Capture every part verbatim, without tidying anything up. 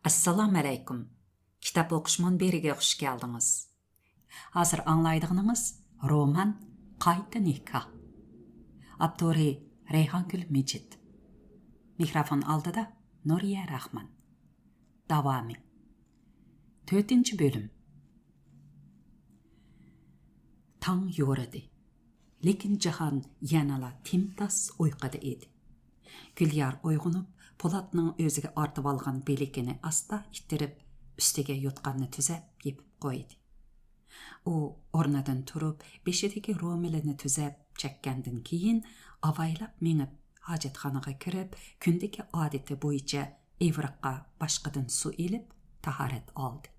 ئەسسالامۇ ئەلەيكۇم. كىتاب ئوقۇش مۇنبىرىگە خۇش كەلدىڭىز. ھازىر ئاڭلايدىغىنىڭىز رومان قايتا نىكاھ. ئاپتورى رەيھانگۈل مىجىت. مىكروفون ئالدىدا نۇرىيە راخمان. داۋامى. تۆتىنچى بۆلۈم. تاڭ يورۇدى. لېكىن جاھان يەنىلا تىمتاس ئۇيقۇدا ئىدى. گۈليار ئويغىنىپ، پولاتنىڭ ئۆزىگە ئارتىۋالغان بىلىكىنى ئاستا ئىتتىرىپ، ئۈستىگە يوتقاننى تۈزەپ يېپىپ قويدى. ئۇ ئورنىدىن تۇرۇپ، بېشىدىكى رومىلىنى تۈزەپ چەككەندىن كېيىن، ئاۋايلاپ مېڭىپ، ھاجەتخانىغا كىرىپ، كۈندىكى ئادىتى بويىچە ئىۋرىققا باشقىدىن سۇ ئېلىپ، تاھارەت ئالدى.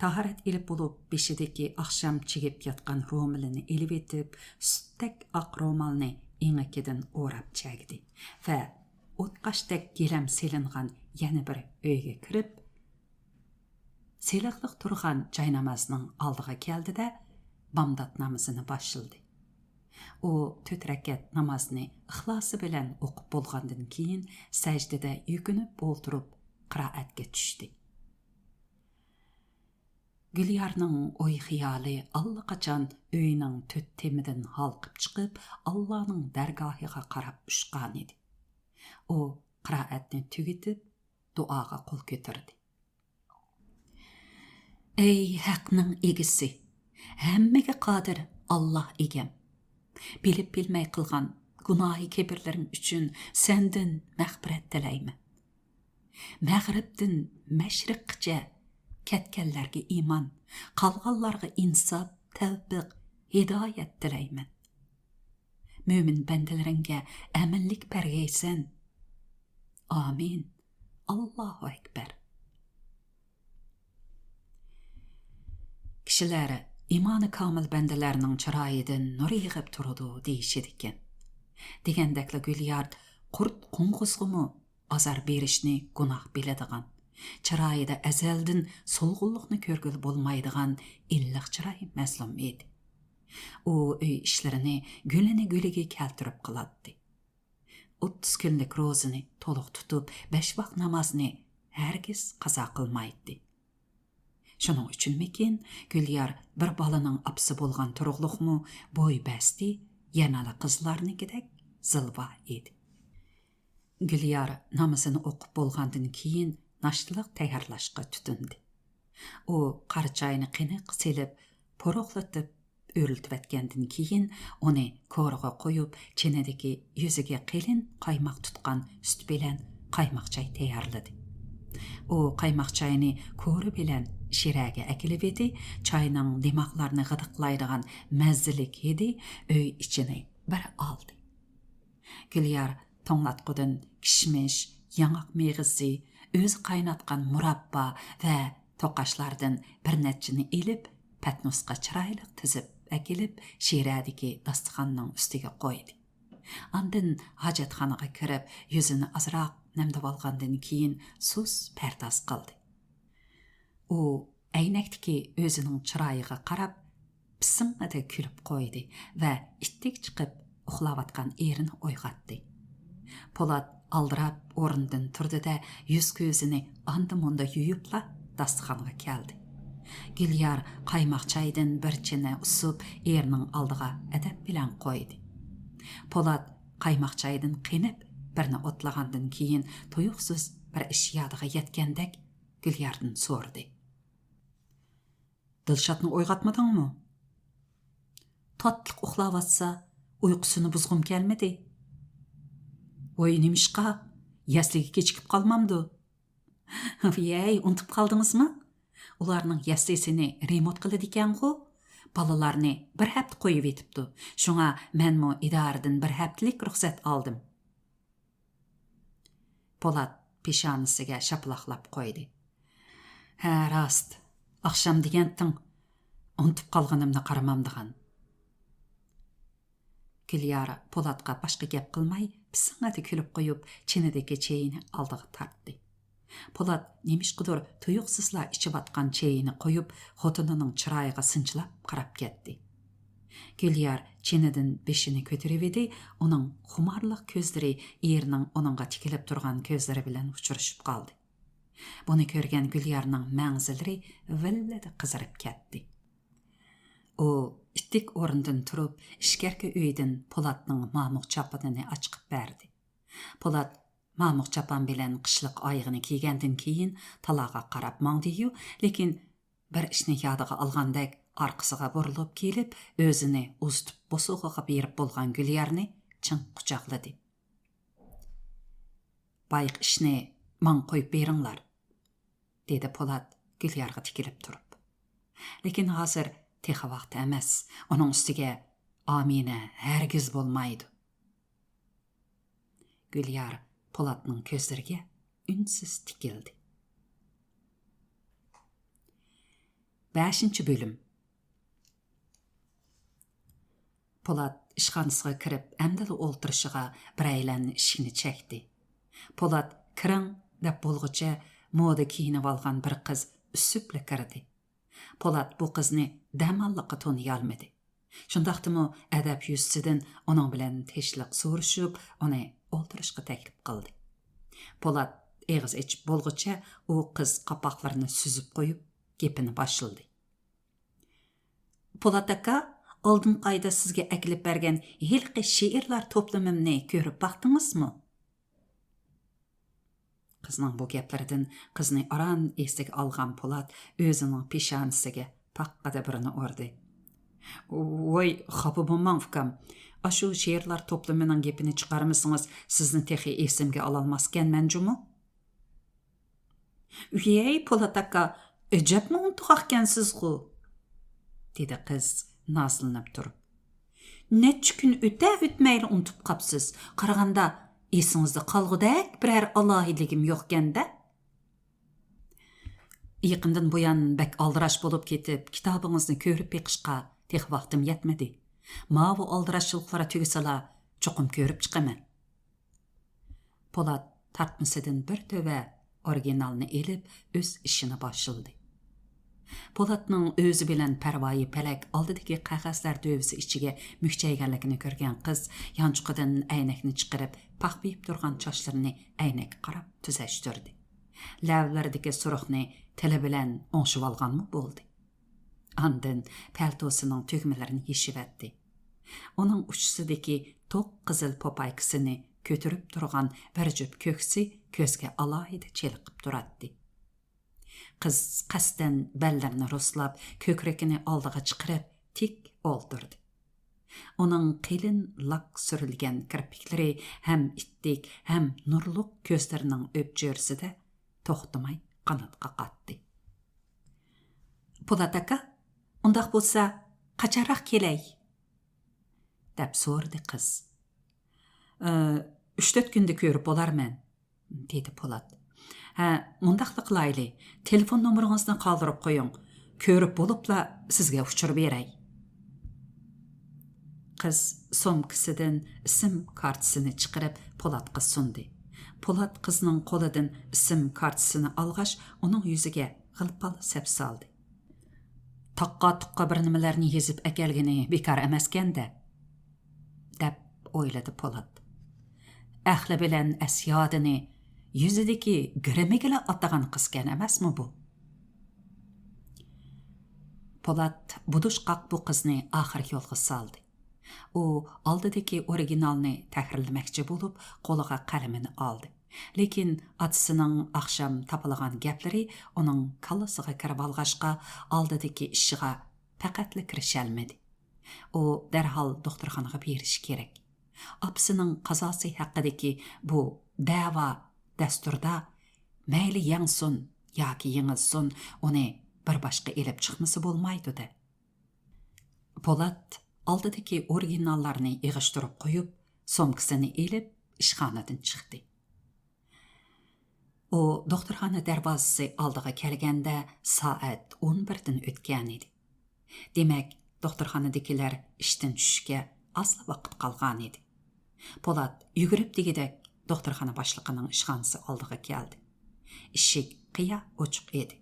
تاھارەت ئېلىپ بولۇپ، بېشىدىكى ئاخشام چىگىپ ياتقان رومىلىنى ئېلىۋېتىپ، سۈتتەك ئاق رومالنى ئېڭىكىدىن ئوراپ چەگدى ۋە ئوتقاشتەك گىلەم سېلىنغان يەنە بىر ئۆيگە كىرىپ، سېلىقلىق تۇرغان جاينامازنىڭ ئالدىغا كەلدى-دە، بامدات نامىزىنى باشلىدى. ئۇ تۆت رەكەت نامازنى ئىخلاسى بىلەن ئوقۇپ بولغاندىن كېيىن، سەجدىدە يۈكۈنۈپ ئولتۇرۇپ، قىرائەتكە چۈشتى. گۈليارنىڭ ئوي-خىيالى ئاللىقاچان ئۆينىڭ تۆت تېمىدىن ھالقىپ چىقىپ، ئاللانىڭ دەرگاھىغا قاراپ ئۇچقانىدى. ئۇ قىرائەتنى تۈگىتىپ، دۇئاغا قول كۆتۈردى. ئەي ھەقنىڭ ئىگىسى، ھەممىگە قادىر ئاللا ئىگەم! بىلىپ بىلمەي قىلغان گۇناھى كەبىرلىرىم ئۈچۈن سەندىن مەغپىرەت تىلەيمەن. مەغرىبتىن مەشرىققىچە كەتكەنلەرگە ئىمان، قالغانلارغا ئىنساپ، تەۋپىق، ھىدايەت تىلەيمەن. مۆمىن بەندىلىرىڭگە ئەمىنلىك بەرگەيسەن. ئامىن. ئاللاھۇ ئەكبەر. كىشىلەر ئىمانى كامىل بەندىلەرنىڭ چىرايىدىن نۇر يېغىپ تۇرىدۇ دېيىشىدىكەن. دېگەندەكلا گۈليار قۇرت قوڭغۇزغىمۇ ئازار بېرىشنى گۇناھ بىلىدىغان، چىرايىدا ئەزەلدىن سولغۇنلۇقنى كۆرگىلى بولمايدىغان ئىللىق چىراي مەزلۇم ئىدى. ئۇ ئۆي ئىشلىرىنى گۈلىنى گۈلىگە كەلتۈرۈپ قىلاتتى. ئوتتۇز كۈنلۈك روزىنى تولۇق تۇتۇپ، بەش ۋاق نامازنى ھەرگىز قازا قىلمايتتى. شۇنىڭ ئۈچۈنمىكىن، گۈليار بىر بالىنىڭ ئاپىسى بولغان تۇرۇقلۇقمۇ بوي بەستى، يەنىلا قىزلارنىڭكىدەك زىلۋا ئىدى. گۈليار نامىزىنى ئوقۇپ بولغاندىن كېيىن، ناشتىلىق تەييارلاشقا تۇتۇندى. ئۇ قارا چاينى قېنىققا سېلىپ، پۇرۇقلىتىپ ئۆرلىتىۋەتكەندىن كېيىن، ئۇنى كورىغا قويۇپ، چىنىدىكى يۈزىگە قېلىن قايماق تۇتقان سۈت بىلەن قايماق چاي تەييارلىدى. ئۇ قايماق چاينى كورا بىلەن شىرەگە ئەكېلىۋىدى، چاينىڭ دىماغلارنى غىدىقلايدىغان مەززىلىك ھىدى ئۆي ئىچىنى بىر ئالدى. گۈليار توڭلاتقۇدىن كىشمىش، ياڭاق مېغىزى، ئۆزى قايناتقان مۇراببا ۋە توقاچلاردىن بىر نەچچىنى ئېلىپ، پەتنۇسقا چىرايلىق تىزىپ ئەكېلىپ، شىرەدىكى داستىخاننىڭ ئۈستىگە قويدى. ئاندىن ھاجەتخانىغا كىرىپ، يۈزىنى ئازراق نەمدىۋالغاندىن كېيىن سۇس پەرداز قىلدى. ئۇ ئەينەكتىكى ئۆزىنىڭ چىرايىغا قاراپ، پىسىڭڭىدە كۈلۈپ قويدى ۋە ئىتتىك چىقىپ ئۇخلاۋاتقان ئېرىنى ئويغاتتى. پولات ئالدىراپ ئورنىدىن تۇردى-دە، يۈز-كۆزىنى ئاندا-مۇندا يۇيۇپلا داستىخانغا كەلدى. گۈليار قايماق چايدىن بىر چىنە ئۇسۇپ، ئېرىنىڭ ئالدىغا ئەدەپ بىلەن قويدى. پولات قايماق چايدىن قېنىپ بىرنى ئوتلىغاندىن كېيىن، تۇيۇقسىز بىر ئىش يادىغا يەتكەندەك گۈلياردىن سورىدى. دىلشاتنى ئويغاتمىدىڭمۇ؟ تاتلىق ئۇخلاۋاتسا، ئۇيقۇسىنى بۇزغۇم كەلمىدى. ۋوي، نېمىشقا؟ يەسلىگە كېچىكىپ قالمامدۇ؟ ۋىيەي، ئۇنتۇپ قالدىڭىزمۇ؟ ئۇلارنىڭ يەسلىسىنى رېمونت قىلىدىكەنغۇ؟ بالىلارنى بىر ھەپتە قويۇۋېتىپتۇ. شۇڭا مەنمۇ ئىدارىدىن بىر ھەپتىلىك رۇخسەت ئالدىم. پولات پېشانىسىگە شاپىلاقلاپ قويدى. ھە، راست. ئاخشام دېگەنتىڭ، ئۇنتۇپ قالغىنىمنى قارىمامدىغان. گۈليار پولاتقا باشقا گەپ قىلماي، پىسىڭىدە كۈلۈپ قويۇپ، چىنىدىكى چېيىنى ئالدىغا تارتتى. پولات نېمىشقىدۇر تۇيۇقسىزلا ئىچىۋاتقان چېيىنى قويۇپ، خوتۇنىنىڭ چىرايىغا سىنچىلاپ قاراپ كەتتى. گۈليار چىنىدىن بېشىنى كۆتۈرۈۋىدى، ئۇنىڭ خۇمارلىق كۆزلىرى ئېرىنىڭ ئۇنىڭغا تىكىلىپ تۇرغان كۆزلىرى بىلەن ئۇچرىشىپ قالدى. بۇنى كۆرگەن گۈليارنىڭ مەڭزىلىرى ۋىللىدە قىزىرىپ كەتتى. ئۇ ئىتتىك ئورنىدىن تۇرۇپ، ئىچكەركى ئۆيدىن پولاتنىڭ مامۇق چاپىنىنى ئاچىقىپ بەردى. پولات مامۇق چاپان بىلەن قىشلىق ئايىغىنى كىيگەندىن كېيىن تالاغا قاراپ ماڭدىيۇ، لېكىن بىر ئىشنى يادىغا ئالغاندەك ئارقىسىغا بۇرۇلۇپ كېلىپ، ئۆزىنى ئۇزىتىپ بوسۇغىغا بېرىپ بولغان گۈليارنى چىڭ قۇچاقلىدى. «بايىقى ئىشنى ماڭا قويۇپ بېرىڭلار»، دېدى پولات گۈليارغا تىكىلىپ تۇرۇپ. لېكىن ھازىر تېخى ۋاقتى ئەمەس، ئۇنىڭ ئۈستىگە ئامىنە ھەرگىز بولمايدۇ. گۈليار پولاتنىڭ كۆزلىرىگە ئۈنسىز تىكىلدى. بەشىنچى بۆلۈم. پولات ئىشخانىسىغا كىرىپ، ئەمدىلا ئولتۇرۇشىغا بىرەيلەن ئىشىكنى چەكتى. پولات «كىرىڭ» دەپ بولغۇچە، مودا كىيىنىۋالغان بىر قىز ئۈسۈپلا كىردى. پولات بۇ قىزنى دەماللىققا تونۇيالمىدى. شۇنداقتىمۇ ئەدەپ يۈزىسىدىن ئۇنىڭ بىلەن تىنچلىق سورىشىپ، ئۇنى ئولتۇرۇشقا تەكلىپ قىلدى. پولات ئېغىز ئېچىپ بولغۇچە، ئۇ قىز قاپاقلىرىنى سۈزۈپ قويۇپ، گېپىنى باشلىدى. «پولات ئاكا، ئالدىنقى ئايدا سىزگە ئەكېلىپ بەرگەن ھېلىقى شېئىرلار توپلىمىمنى كۆرۈپ باقتىڭىزمۇ؟» قىزنىڭ بۇ گەپلىرىدىن قىزنى ئاران ئېسىگە ئالغان پولات ئۆزىنىڭ پېشانىسىگە پاققىدە بىرنى ئۇردى. «ۋاي، خاپا بولماڭ، ئۇكام. ئاشۇ شېئىرلار توپلىمىنىڭ گېپىنى چىقارمىسىڭىز، سىزنى تېخى ئېسىمگە ئالالماسكەنمەن جۇمۇ.» «ۋىيەي، پولات ئاكا، ئەجەبمۇ ئۇنتۇغاقكەنسىزغۇ؟» دېدى قىز نازلىنىپ تۇرۇپ. «نەچچە كۈن ئۆتە ئۆتمەيلا ئۇنتۇپ قاپسىز. قارىغاندا، ئېسىڭىزدە قالغۇدەك بىرەر ئالاھىدىلىكىم يوقكەن-دە.» «يېقىندىن بۇيان بەك ئالدىراش بولۇپ كېتىپ، كىتابىڭىزنى كۆرۈپ بېقىشقا تېخى ۋاقتىم يەتمىدى. ماۋۇ ئالدىراشچىلىقلار تۈگىسىلا، چوقۇم كۆرۈپ چىقىمەن.» پولات تارتمىسىدىن بىر تۆۋە ئورىگىنالنى ئېلىپ، ئۆز ئىشىنى باشلىدى. پولاتنىڭ ئۆزى بىلەن پەرۋايى پەلەك ئالدىدىكى قەغەزلەر دۆۋىسى ئىچىگە مۈكچەيگەنلىكىنى كۆرگەن قىز يانچۇقىدىن ئەينەكنى چىقىرىپ، پاخپىيىپ تۇرغان چاچلىرىنى ئەينەككە قاراپ تۈزەشتۈردى. لەۋلىرىدىكى سۇرۇقنى تىلى بىلەن ئوڭشىۋالغانمۇ بولدى. ئاندىن پەلتوسىنىڭ تۈگمىلىرىنى يېشىۋەتتى. ئۇنىڭ ئۇچىسىدىكى توق قىزىل پوپايكىسىنى كۆتۈرۈپ تۇرغان بىر جۈپ كۆكسى كۆزگە ئالاھىدە چېلىقىپ تۇراتتى. قىز قەستەن بەللىرىنى رۇسلاپ، كۆكرىكىنى ئالدىغا چىقىرىپ، تىك ئولتۇردى. ئۇنىڭ قېلىن لاك سۈرۈلگەن كىرپىكلىرى ھەم ئىتتىك، ھەم نۇرلۇق كۆزلىرىنىڭ ئۆپچۆرىسىدە توختىماي قانات قاقاتتى. «پولات ئاكا، ئۇنداق بولسا، قاچانراق كېلەي؟» دەپ سورىدى قىز. «ئى، ئۈچ-تۆت كۈندە كۆرۈپ بولارمەن»، دېدى پولات. «ھە، مۇنداقلا قىلايلى، تېلېفون نومۇرىڭىزنى قالدۇرۇپ قويۇڭ، كۆرۈپ بولۇپلا سىزگە ئۇچۇر بېرەي.» قىز سومكىسىدىن ئىسىم كارتىسىنى چىقىرىپ پولاتقا سۇندى. پولات قىزنىڭ قولىدىن ئىسىم كارتىسىنى ئالغاچ، ئۇنىڭ يۈزىگە غىلپال سەپسالدى. «تاققا-تۇققا بىر نېمىلەرنى يېزىپ ئەكەلگىنى بىكار ئەمەسكەن-دە»، دەپ ئويلىدى پولات. ئەقلى بىلەن ئەس-يادىنى يۈزىدىكى گىرىمىگىلا ئاتىغان قىزكەن ئەمەسمۇ بۇ؟ پولات بۇدۇشقاق بۇ قىزنى ئاخىرقى يولغا سالدى. ئۇ ئالدىدىكى ئورىگىنالنى تەھرىرلىمەكچى بولۇپ، قولىغا قەلىمىنى ئالدى. لېكىن ئاتىسىنىڭ ئاخشام تاپىلىغان گەپلىرى ئۇنىڭ كاللىسىغا كىرىۋالغاچقا، ئالدىدىكى ئىشىغا پەقەتلا كىرىشەلمىدى. ئۇ دەرھال دوختۇرخانىغا بېرىشى كېرەك. ئاپىسىنىڭ قازاسى ھەققىدىكى بۇ دەۋا دەستۇردا، مەيلى يەڭسۇن ياكى يېڭىلسۇن، ئۇنى بىر باشقا ئېلىپ چىقمىسا بولمايدۇ-دە. پولات ئالدىدىكى ئورىگىناللارنى يىغىشتۇرۇپ قويۇپ، سومكىسىنى ئېلىپ، ئىشخانىدىن چىقتى. ئۇ دوختۇرخانا دەرۋازىسى ئالدىغا كەلگەندە، سائەت ئون بىردىن ئۆتكەنىدى. دېمەك، دوختۇرخانىدىكىلەر ئىشتىن چۈشۈشكە ئازلا ۋاقىت قالغانىدى. پولات يۈگۈرۈپ دېگۈدەك دوختۇرخانا باشلىقىنىڭ ئىشخانىسى ئالدىغا كەلدى. ئىشىك قىيا ئوچۇق ئىدى.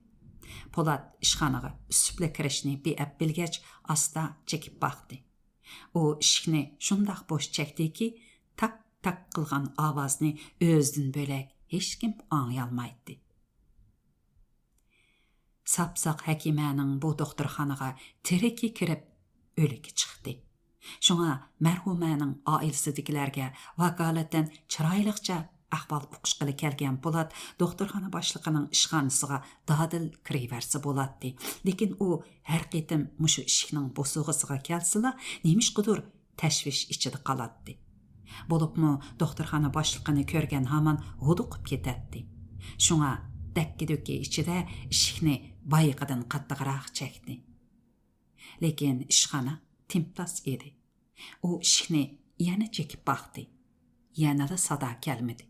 پولات ئىشخانىغا ئۈسۈپلا كىرىشنى بىئەپ بىلگەچ، ئاستا چېكىپ باقتى. ئۇ ئىشىكنى شۇنداق بوش چەكتىكى، تاك-تاك قىلغان ئاۋازنى ئۆزىدىن بۆلەك ھېچكىم ئاڭلىيالمايتتى. ساپساق ھەكىمەنىڭ بۇ دوختۇرخانىغا تىرىكى كىرىپ، ئۆلۈكى چىقتى. شۇڭا مەرھۇمەنىڭ ئائىلىسىدىكىلەرگە ۋاكالىتەن چىرايلىقچە ئەھۋال ئۇقۇشقىلى كەلگەن پولات دوختۇرخانا باشلىقىنىڭ ئىشخانىسىغا دادىل كىرىۋەرسە بولاتتى. لېكىن ئۇ ھەر قېتىم مۇشۇ ئىشىكنىڭ بوسۇغىسىغا كەلسىلا، نېمىشقىدۇر تەشۋىش ئىچىدە قالاتتى. بولۇپمۇ دوختۇرخانا باشلىقىنى كۆرگەن ھامان ھودۇقۇپ كېتەتتى. شۇڭا دەككە-دۈككە ئىچىدە ئىشىكنى بايىقىدىن قاتتىقراق چەكتى. لېكىن ئىشخانا تىمتاس ئىدى. ئۇ ئىشىكنى يەنە چېكىپ باقتى. يەنىلا سادا كەلمىدى.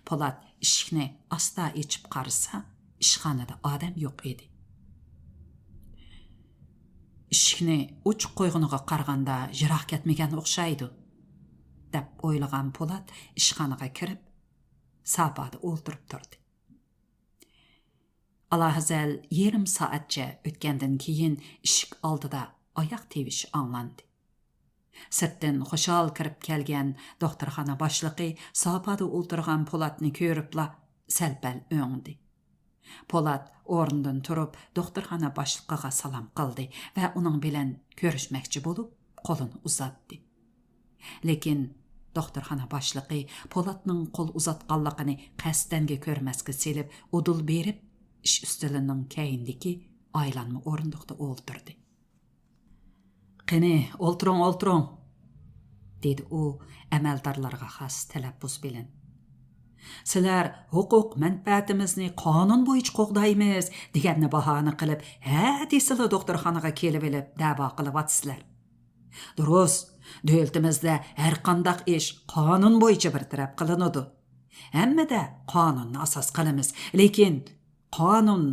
پولات ئىشىكنى ئاستا ئېچىپ قارىسا، ئىشخانىدا ئادەم يوق ئىدى. «ئىشىكنى ئوچۇق قويغىنىغا قارىغاندا يىراق كەتمىگەن ئوخشايدۇ» دەپ ئويلىغان پولات ئىشخانىغا كىرىپ، ساپادا ئولتۇرۇپ تۇردى. ئالاھازەل يېرىم سائەتچە ئۆتكەندىن كېيىن ئىشىك ئالدىدا ئاياق تىۋىشى ئاڭلاندى. سىرتتىن خۇشال كىرىپ كەلگەن دوختۇرخانا باشلىقى ساپادا ئولتۇرغان پولاتنى كۆرۈپلا سەل-پەل ئۆڭدى. پولات ئورنىدىن تۇرۇپ، دوختۇرخانا باشلىقىغا سالام قىلدى ۋە ئۇنىڭ بىلەن كۆرۈشمەكچى بولۇپ، قولىنى ئۇزاتتى. لېكىن دوختۇرخانا باشلىقى پولاتنىڭ قول ئۇزاتقانلىقىنى قەستەنگە كۆرمەسكە سېلىپ، ئۇدۇل بېرىپ، ئىش ئۈستىلىنىڭ كەينىدىكى ئايلانما ئورۇندۇقتا ئولتۇردى. «قېنى، ئولتۇرۇڭ، ئولتۇرۇڭ!» دېدى ئۇ ئەمەلدارلارغا خاس تەلەپپۇز بىلەن. «سىلەر ھوقۇق مەنپەئەتىمىزنى قانۇن بويىچە قوغدايمىز دېگەننى باھانە قىلىپ، ھە دېسىلا دوختۇرخانىغا كېلىۋېلىپ دەۋا قىلىۋاتىسىلەر. دۇرۇس، دۆلىتىمىزدە ھەرقانداق ئىش قانۇن بويىچە بىر تەرەپ قىلىنىدۇ. ھەممىدە قانۇننى ئاساس قىلىمىز، لېكىن قانۇن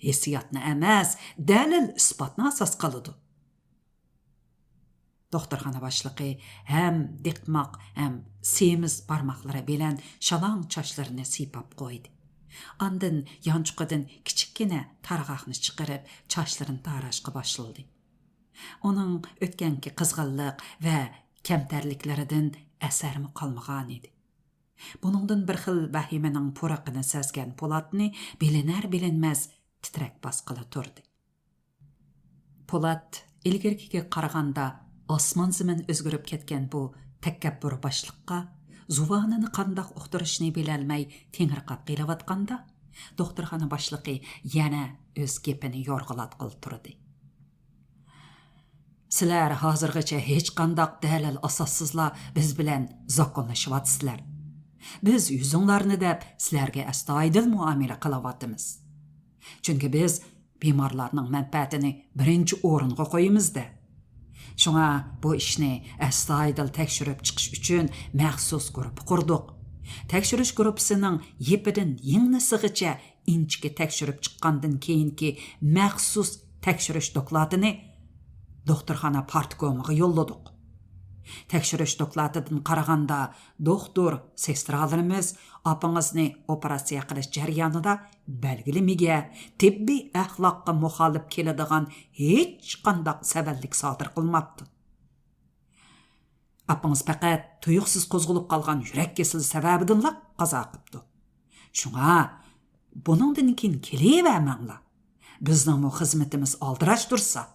ھېسسىياتنى ئەمەس، دەلىل-ئىسپاتنى ئاساس قىلىدۇ.» دوختۇرخانا باشلىقى ھەم دىقماق، ھەم سېمىز بارماقلىرى بىلەن شالاڭ چاچلىرىنى سىيپاپ قويدى. ئاندىن يانچۇقىدىن كىچىككىنە تارغاقنى چىقىرىپ، چاچلىرىنى تاراشقا باشلىدى. ئۇنىڭ ئۆتكەنكى قىزغىنلىق ۋە كەمتەرلىكلىرىدىن ئەسەرمۇ قالمىغانىدى. بۇنىڭدىن بىر خىل ۋەھىمىنىڭ پۇرىقىنى سەزگەن پولاتنى بىلىنەر-بىلىنمەس تىترەك باسقىلى تۇردى. پولات ئىلگىرىكىگە قارىغاندا ئاسمان-زېمىن ئۆزگىرىپ كەتكەن بۇ تەكەببۇر باشلىققا زۇۋانىنى قانداق ئۇقتۇرۇشنى بىلەلمەي تېڭىرقاپ قېلىۋاتقاندا، دوختۇرخانا باشلىقى يەنە ئۆز گېپىنى يورغىلاتقىلى تۇردى. «سىلەر ھازىرغىچە ھېچقانداق دەلىل ئاساسسىزلا بىز بىلەن زاكونلىشىۋاتىسىلەر. بىز يۈزۈڭلارنى دەپ سىلەرگە ئەستايىدىل مۇئامىلە قىلىۋاتىمىز. چۈنكى بىز بىمارلارنىڭ مەنپەئەتىنى بىرىنچى ئورۇنغا قويىمىز-دە. شۇڭا بۇ ئىشنى ئەستايىدىل تەكشۈرۈپ چىقىش ئۈچۈن مەخسۇس گۇرۇپپا قۇردۇق. تەكشۈرۈش گۇرۇپپىسىنىڭ يىپىدىن يىڭنىسىغىچە ئىنچىكە تەكشۈرۈپ چىققاندىن كېيىنكى مەخسۇس تەكشۈرۈش دوكلاتىنى دوختۇرخانا پارتكومىغا يوللىدۇق. تەكشۈرۈش دوكلاتىدىن قارىغاندا، دوختۇر، سېسترالىرىمىز ئاپىڭىزنى ئوپېراتسىيە قىلىش جەريانىدا بەلگىلىمىگە، تېببىي ئەخلاققا مۇخالىپ كېلىدىغان ھېچقانداق سەۋەنلىك سادىر قىلماپتۇ. ئاپىڭىز پەقەت تۇيۇقسىز قوزغىلىپ قالغان يۈرەك كېسىلى سەۋەبىدىنلا قازا قىپتۇ. شۇڭا بۇنىڭدىن كېيىن كېلىۋەرمەڭلار. بىزنىڭمۇ خىزمىتىمىز ئالدىراش تۇرسا.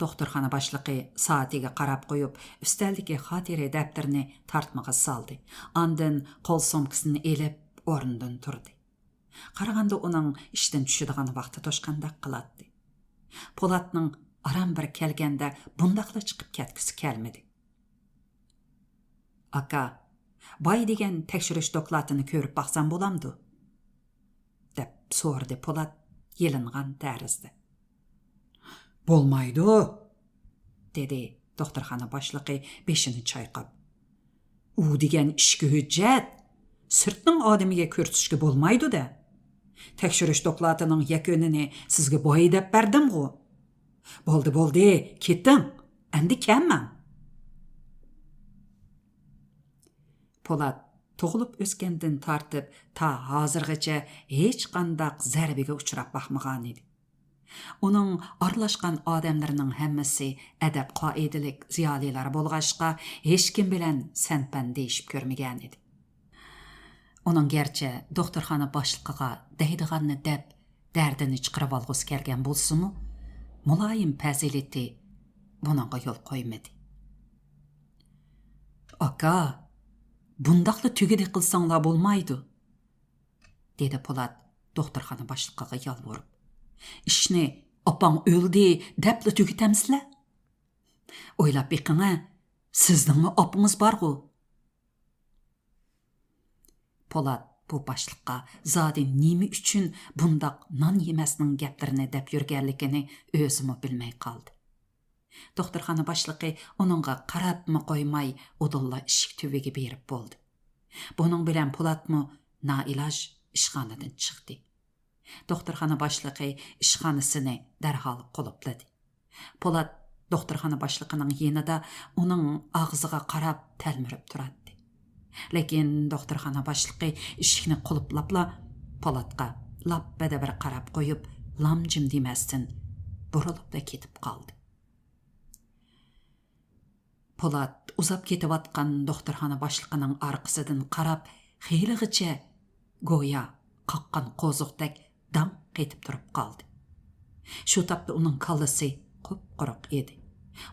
دوختۇرخانا باشلىقى سائىتىگە قاراپ قويۇپ، ئۈستەلدىكى خاتىرە دەپتىرىنى تارتمىغا سالدى. ئاندىن قول سومكىسىنى ئېلىپ، ئورنىدىن تۇردى. قارىغاندا ئۇنىڭ ئىشتىن چۈشىدىغان ۋاقتى توشقاندەك قىلاتتى. پولاتنىڭ ئاران بىر كەلگەندە بۇنداقلا چىقىپ كەتكۈسى كەلمىدى. «ئاكا، باي دېگەن تەكشۈرۈش دوكلاتىنى كۆرۈپ باقسام بولامدۇ؟» دەپ سورىدى پولات يېلىنغان تەرزدە. «بولمايدۇ»، دېدى دوختۇرخانا باشلىقى بېشىنى چايقاپ. «ئۇ دېگەن ئىچكى ھۆججەت، سىرتنىڭ ئادىمىگە كۆرسىتىشكە بولمايدۇ-دە. تەكشۈرۈش دوكلاتىنىڭ يەكۈنىنى سىزگە باي دەپ بەردىمغۇ. بولدى، بولدى، كېتىڭ، ئەمدى كەلمەڭ.» پولات تۇغۇلۇپ ئۆسكەندىن تارتىپ تا ھازىرغىچە ھېچقانداق زەربىگە ئۇچراپ باقمىغانىدى. ئۇنىڭ ئارىلاشقان ئادەملىرىنىڭ ھەممىسى ئەدەپ-قائىدىلىك زىيالىيلار بولغاچقا، ھېچكىم بىلەن سەن-پەن دېيىشىپ كۆرمىگەنىدى. ئۇنىڭ گەرچە دوختۇرخانا باشلىقىغا دەيدىغاننى دەپ، دەردىنى چىقىرىۋالغۇسى كەلگەن بولسىمۇ، مۇلايىم پەزىلىتى بۇنىڭغا يول قويمىدى. «ئاكا، بۇنداقلا تۈگىدى قىلساڭلار بولمايدۇ»، دېدى پولات دوختۇرخانا باشلىقىغا يالۋۇرۇپ. «ئىشنى ئاپاڭ ئۆلدى دەپلا تۈگىتەمسىلەر؟ ئويلاپ بېقىڭە، سىزنىڭمۇ ئاپىڭىز بارغۇ.» پولات بۇ باشلىققا زادى نېمە ئۈچۈن بۇنداق نان يېمەسنىڭ گەپلىرىنى دەپ يۈرگەنلىكىنى ئۆزىمۇ بىلمەي قالدى. دوختۇرخانا باشلىقى ئۇنىڭغا قاراپمۇ قويماي، ئۇدۇللا ئىشىك تۈۋىگە بېرىپ بولدى. بۇنىڭ بىلەن پولاتمۇ نائىلاج ئىشخانىدىن چىقتى. دوختۇرخانا باشلىقى ئىشخانىسىنى دەرھال قۇلۇپلىدى. پولات دوختۇرخانا باشلىقىنىڭ يېنىدا ئۇنىڭ ئاغزىغا قاراپ تەلمۈرۈپ تۇراتتى. لېكىن دوختۇرخانا باشلىقى ئىشىكنى قۇلۇپلاپلا، پولاتقا لاپپىدە بىر قاراپ قويۇپ، لام-جىم دېمەستىن، بۇرۇلۇپلا كېتىپ قالدى. پولات ئۇزاپ كېتىۋاتقان دوختۇرخانا باشلىقىنىڭ ئارقىسىدىن قاراپ، خېلىغىچە گويا قاققان قوزۇقتەك داڭ قېتىپ تۇرۇپ قالدى. شۇ تاپتا ئۇنىڭ كاللىسى قۇپقۇرۇق ئىدى.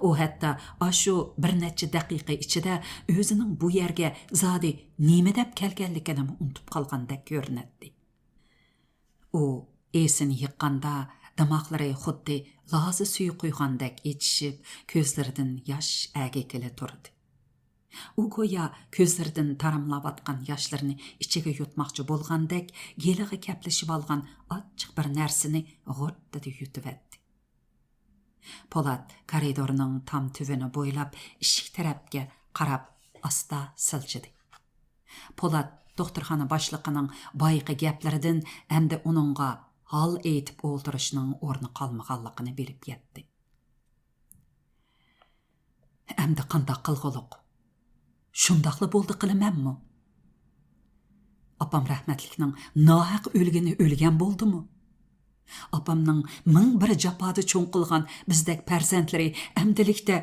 ئۇ ھەتتا ئاشۇ بىر نەچچە دەقىقە ئىچىدە ئۆزىنىڭ بۇ يەرگە زادى نېمە دەپ كەلگەنلىكىنىمۇ ئۇنتۇپ قالغاندەك كۆرۈنەتتى. ئۇ ئېسىنى يىغقاندا، دىماغلىرى خۇددى لازا سۈيى قۇيغاندەك ئېچىشىپ، كۆزلىرىدىن ياش ئەگىگىلى تۇردى. ئۇ گويا كۆزلىرىدىن تاراملاۋاتقان ياشلىرىنى ئىچىگە يۇتماقچى بولغاندەك، گېلىغا كەپلىشىۋالغان ئاچچىق بىر نەرسىنى غۇرتتىدە يۇتۇۋەتتى. پولات كارىدورنىڭ تام تۈۋىنى بويلاپ، ئىشىك تەرەپكە قاراپ ئاستا سىلجىدى. پولات دوختۇرخانا باشلىقىنىڭ بايىقى گەپلىرىدىن ئەمدى ئۇنىڭغا ھال ئېيتىپ ئولتۇرۇشنىڭ ئورنى قالمىغانلىقىنى بىلىپ يەتتى. ئەمدى قانداق قىلغۇلۇق؟ شۇنداقلا بولدى قىلىمەنمۇ؟ ئاپام رەھمەتلىكنىڭ ناھەق ئۆلگىنى ئۆلگەن بولدىمۇ؟ ئاپامنىڭ مىڭ بىر جاپادا چوڭ قىلغان بىزدەك پەرزەنتلىرى ئەمدىلىكتە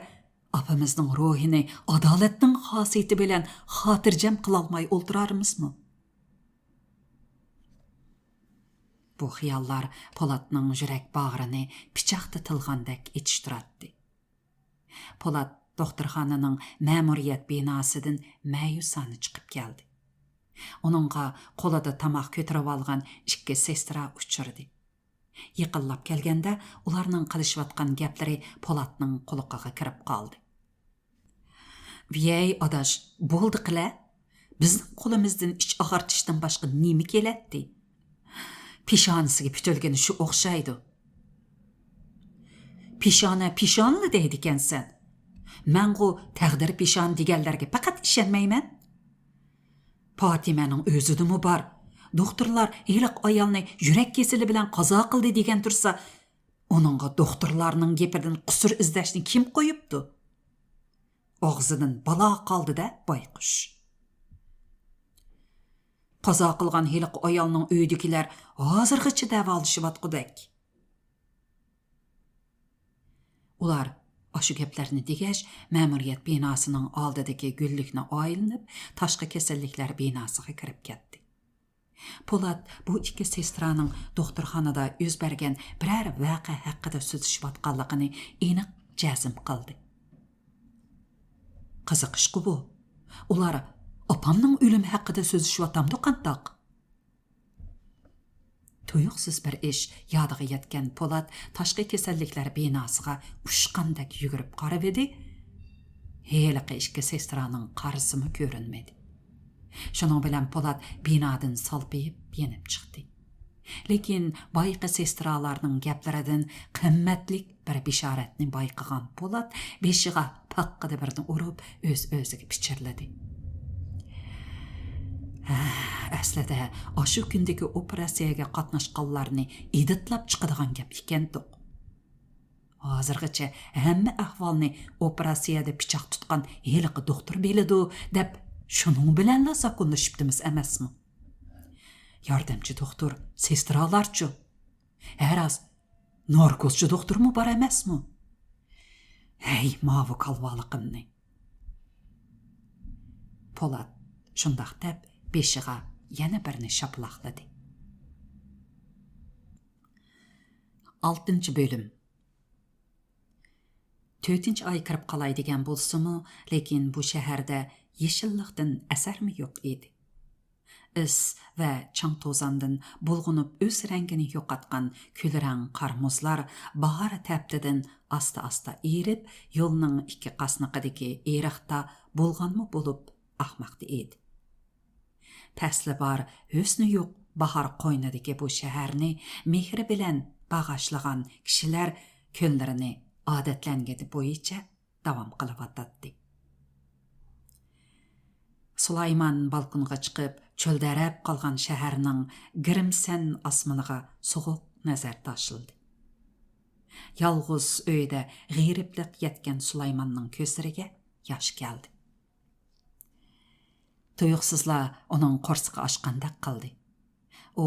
ئاپىمىزنىڭ روھىنى ئادالەتنىڭ خاسىيىتى بىلەن خاتىرجەم قىلالماي ئولتۇرارمىزمۇ؟ بۇ خىياللار پولاتنىڭ يۈرەك باغرىنى پىچاقتا تىلغاندەك ئېچىشتۇراتتى. پولات دوختۇرخانىنىڭ مەمۇرىيەت بىناسىدىن مەيۈسانە چىقىپ كەلدى. ئۇنىڭغا قولىدا تاماق كۆتۈرۈۋالغان ئىككى سېسترا ئۇچرىدى. يېقىنلاپ كەلگەندە، ئۇلارنىڭ قىلىشىۋاتقان گەپلىرى پولاتنىڭ قۇلىقىغا كىرىپ قالدى. ۋىيەي ئاداش، بولدى قىلە! بىزنىڭ قولىمىزدىن ئىچ ئاغارتىشتىن باشقا نېمە كېلەتتى؟ پېشانىسىگە پۈتۈلگىنى شۇ ئوخشايدۇ. پېشانە پېشانىلا دەيدىكەنسەن. مەنغۇ تەقدىر پېشانە دېگەنلەرگە پەقەت ئىشەنمەيمەن. پاتىمەنىڭ ئۆزىدىمۇ بار. دوختۇرلار ھېلىقى ئايالنى يۈرەك كېسىلى بىلەن قازا قىلدى دېگەن تۇرسا، ئۇنىڭغا دوختۇرلارنىڭ گېپىدىن قۇسۇر ئىزدەشنى كىم قويۇپتۇ؟ ئاغزىدىن بالا قالدى-دە، بايقۇش. قازا قىلغان ھېلىقى ئايالنىڭ ئۆيىدىكىلەر ھازىرغىچە دەۋالىشىۋاتقۇدەك. ئۇلار ئاشۇ گەپلەرنى دېگەچ، مەمۇرىيەت بىناسىنىڭ ئالدىدىكى گۈللۈكنى ئايلىنىپ، تاشقى كېسەللىكلەر بىناسىغا كىرىپ كەتتى. پولات بۇ ئىككى سېسترانىڭ دوختۇرخانىدا يۈز بەرگەن بىرەر ۋەقە ھەققىدە سۆزلىشىۋاتقانلىقىنى ئېنىق جەزم قىلدى. قىزىق ئىشقۇ بۇ. ئۇلار ئاپامنىڭ ئۆلۈمى ھەققىدە سۆزلىشىۋاتامدۇ قانداق؟ تۇيۇقسىز بىر ئىش يادىغا يەتكەن پولات تاشقى كېسەللىكلەر بىناسىغا ئۇچقاندەك يۈگۈرۈپ قارىۋىدى. ھېلىقى ئىككى سېسترانىڭ قارىسىمۇ كۆرۈنمىدى. شۇنىڭ بىلەن پولات بىنادىن سالپىيىپ يېنىپ چىقتى. لېكىن بايىقى سېسترالارنىڭ گەپلىرىدىن قىممەتلىك بىر بېشارەتنى بايقىغان پولات بېشىغا پاققىدە بىرنى ئۇرۇپ، ئۆز-ئۆزىگە پىچىرلىدى. ھە، ئەسلىدە ئاشۇ كۈندىكى ئوپېراتسىيەگە قاتناشقانلارنى ئىدىتلاپ چىقىدىغان گەپ ئىكەنتۇق. ھازىرغىچە ھەممە ئەھۋالنى ئوپېراتسىيەدە پىچاق تۇتقان ھېلىقى دوختۇر بىلىدۇ دەپ، شۇنىڭ بىلەنلا زاكونلىشىپتىمىز ئەمەسمۇ؟ ياردەمچى دوختۇر، سېسترالارچۇ؟ ھە راست، ناركوزچى دوختۇرمۇ بار ئەمەسمۇ؟ ھەي، ماۋۇ كالۋالىقىمنى! پولات شۇنداق دەپ، بېشىغا يەنە بىرنى شاپىلاقلىدى. ئالتىنچى بۆلۈم. تۆتىنچى ئاي كىرىپ قالاي دېگەن بولسىمۇ، لېكىن بۇ شەھەردە يېشىللىقتىن ئەسەرمۇ يوق ئىدى. ئىس ۋە چاڭ-توزاندىن بۇلغىنىپ ئۆز رەڭگىنى يوقاتقان كۈلرەڭ قار-مۇزلار باھار تەپتىدىن ئاستا-ئاستا ئېرىپ، يولنىڭ ئىككى قاسنىقىدىكى ئېرىقتا بۇلغانما بولۇپ ئاقماقتا ئىدى. پەسلى بار، ھۆسنى يوق باھار قوينىدىكى بۇ شەھەرنى مېھرى بىلەن باغاشلىغان كىشىلەر كۈنلىرىنى ئادەتلەنگىنى بويىچە داۋام قىلىۋاتاتتى. سۇلايمان بالكونغا چىقىپ، چۆلدەرەپ قالغان شەھەرنىڭ گىرىمسەن ئاسمىنىغا سوغۇق نەزەر تاشلىدى. يالغۇز ئۆيدە غېرىبلىق يەتكەن سۇلايماننىڭ كۆزلىرىگە ياش كەلدى. تۇيۇقسىزلا ئۇنىڭ قورسىقى ئاچقاندەك قىلدى. ئۇ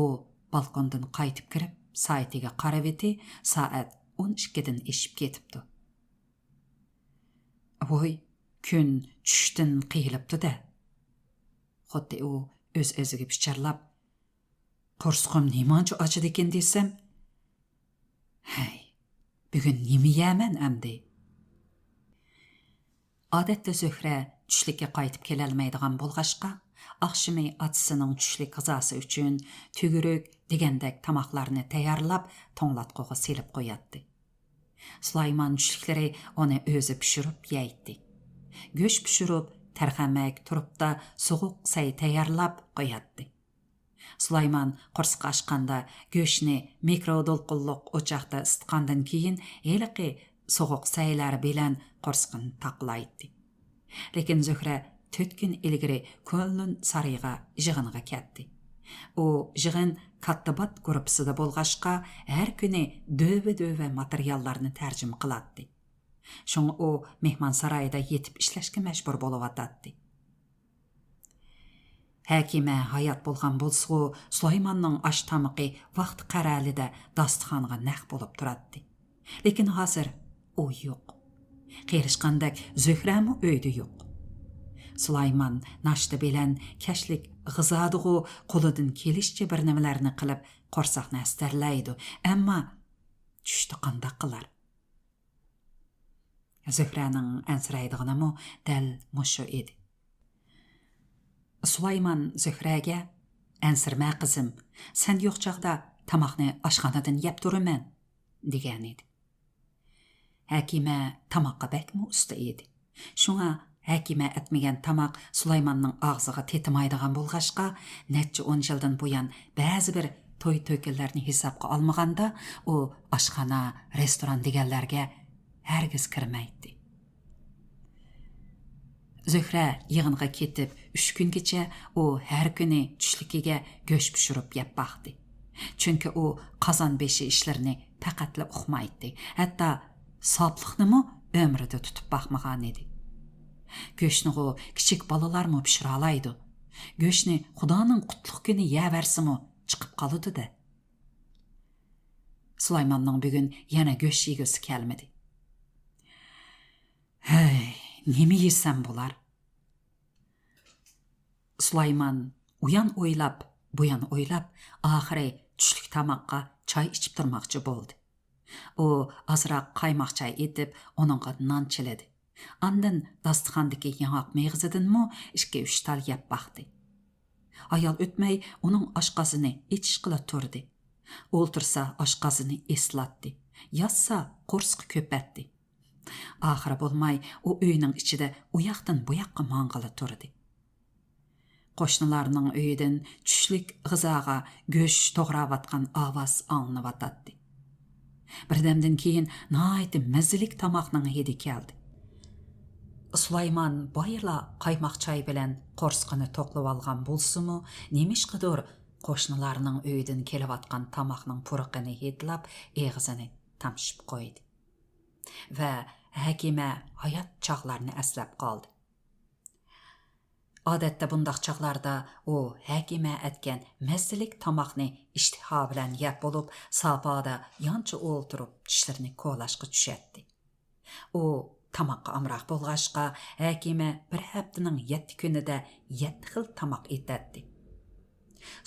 بالكوندىن قايتىپ كىرىپ، سائىتىگە قارىۋىتى، سائەت ئون ئىككىدىن ئېشىپ كېتىپتۇ. ۋوي، كۈن چۈشتىن قىيىلىپتۇ-دە. خۇددى ئۇ ئۆز-ئۆزىگە پىچىرلاپ، قورسىقىم نېمانچە ئاچىدىكىن دېسەم، ھەي، بۈگۈن نېمە يەمەن ئەمدى؟ ئادەتتە زۆھرە چۈشلۈككە قايتىپ كېلەلمەيدىغان بولغاچقا، ئاخشىمى ئاتىسىنىڭ چۈشلۈك غىزاسى ئۈچۈن تۈگۈرۈك دېگەندەك تاماقلارنى تەييارلاپ، توڭلاتقۇغا سېلىپ قوياتتى. سۇلايمان چۈشلۈكلىرى ئۇنى ئۆزى پىشۇرۇپ يەيتتى. گۆش پىشۇرۇپ، تەرخەمەك، تۇرۇپتا سوغۇق سەي تەييارلاپ قوياتتى. سۇلايمان قورسىقى ئاچقاندا، گۆشنى مىكرو دولقۇنلۇق ئوچاقتا ئىسسىتقاندىن كېيىن، ھېلىقى سوغۇق سەيلەر بىلەن قورسىقىنى تاقلايتتى. لېكىن زۆھرە تۆت كۈن ئىلگىرى كۇنلۇن سارىيىغا يىغىنغا كەتتى. ئۇ يىغىن كاتتىبات گۇرۇپپىسىدا بولغاچقا، ھەر كۈنى دۆۋە-دۆۋە ماتېرىياللارنى تەرجىمە قىلاتتى. شۇڭا ئۇ مېھمانسارايدا يېتىپ ئىشلەشكە مەجبۇر بولۇۋاتاتتى. ھەكىمە ھايات بولغان بولسىغۇ، سۇلايماننىڭ ئاش تامىقى ۋاقتى قەرەلىدە داستىخانغا نەق بولۇپ تۇراتتى. لېكىن ھازىر ئۇ يوق. قېرىشقاندەك زۆھرەمۇ ئۆيدە يوق. سۇلايمان ناشتا بىلەن كەچلىك غىزادىغۇ قولىدىن كېلىشىچە بىر نېمىلەرنى قىلىپ قورساقنى ھەستەرلەيدۇ، ئەمما چۈشتە قانداق قىلار؟ زۆھرەنىڭ ئەنسىرەيدىغىنىمۇ دەل مۇشۇ ئىدى. سۇلايمان زۆھرەگە، «ئەنسىرىمە قىزىم، سەن يوق چاغدا تاماقنى ئاشخانىدىن يەپ تۇرىمەن» دېگەنىدى. ھەكىمە تاماققا بەكمۇ ئۇستا ئىدى. شۇڭا ھەكىمە ئەتمىگەن تاماق سۇلايماننىڭ ئاغزىغا تېتىمايدىغان بولغاچقا، نەچچە ئون يىلدىن بۇيان بەزى بىر توي-تۆكۈنلەرنى ھېسابقا ئالمىغاندا، ئۇ ئاشخانا، رېستوران دېگەنلەرگە ھەرگىز كىرمەيتتى. زۆھرە يىغىنغا كېتىپ ئۈچ كۈنگىچە ئۇ ھەر كۈنى چۈشلۈكىگە گۆش پىشۇرۇپ يەپ باقتى. چۈنكى ئۇ قازان بېشى ئىشلىرىنى پەقەتلا ئۇقمايتتى، ھەتتا ساپلىقنىمۇ ئۆمرىدە تۇتۇپ باقمىغانىدى. گۆشنىغۇ كىچىك بالىلارمۇ پىشۇرالايدۇ. گۆشنى خۇدانىڭ قۇتلۇق كۈنى يەۋەرسىمۇ چىقىپ قالىدۇ-دە. سۇلايماننىڭ بۈگۈن يەنە گۆش يېگۈسى كەلمىدى. ھەي، نېمە يېسەم بولار؟ سۇلايمان ئۇيان ئويلاپ، بۇيان ئويلاپ، ئاخىرى چۈشلۈك تاماققا چاي ئىچىپ تۇرماقچى بولدى. ئۇ ئازراق قايماق چاي ئېتىپ، ئۇنىڭغا نان چىلىدى. ئاندىن داستىخاندىكى ياڭاق مېغىزىدىنمۇ ئىككى-ئۈچ تال يەپ باقتى. ھايال ئۆتمەي ئۇنىڭ ئاشقازىنى ئېچىشقىلا تۇردى. ئولتۇرسا ئاشقازىنى ئېسىلاتتى. ياتسا قورسىقى كۆپەتتى. ئاخىرى بولماي ئۇ ئۆينىڭ ئىچىدە ئۇياقتىن بۇياققا ماڭغىلى تۇردى. قوشنىلارنىڭ ئۆيىدىن چۈشلۈك غىزاغا گۆش توغراۋاتقان ئاۋاز ئاڭلىنىۋاتاتتى. بىردەمدىن كېيىن ناھايىتى مەززىلىك تاماقنىڭ ھىدى كەلدى. سۇلايمان بايىلا قايماق چاي بىلەن قورسىقىنى توقلىۋالغان بولسىمۇ، نېمىشقىدۇر قوشنىلارنىڭ ئۆيىدىن كېلىۋاتقان تاماقنىڭ پۇرىقىنى ھىدلاپ ئېغىزىنى تامشىپ قويدى. ۋە ھەكىمە ھايات چاغلارنى ئەسلەپ قالدى. ئادەتتە بۇنداق چاغلاردا ئۇ ھەكىمە ئەتكەن مەززىلىك تاماقنى ئىشتىها بىلەن يەپ بولۇپ، ساپادا يانچە ئولتۇرۇپ چىشلىرىنى كولاشقا چۈشەتتى. ئۇ تاماققا ئامراق بولغاچقا، ھەكىمە بىر ھەپتىنىڭ يەتتە كۈنىدە يەتتە خىل تاماق ئېتەتتى.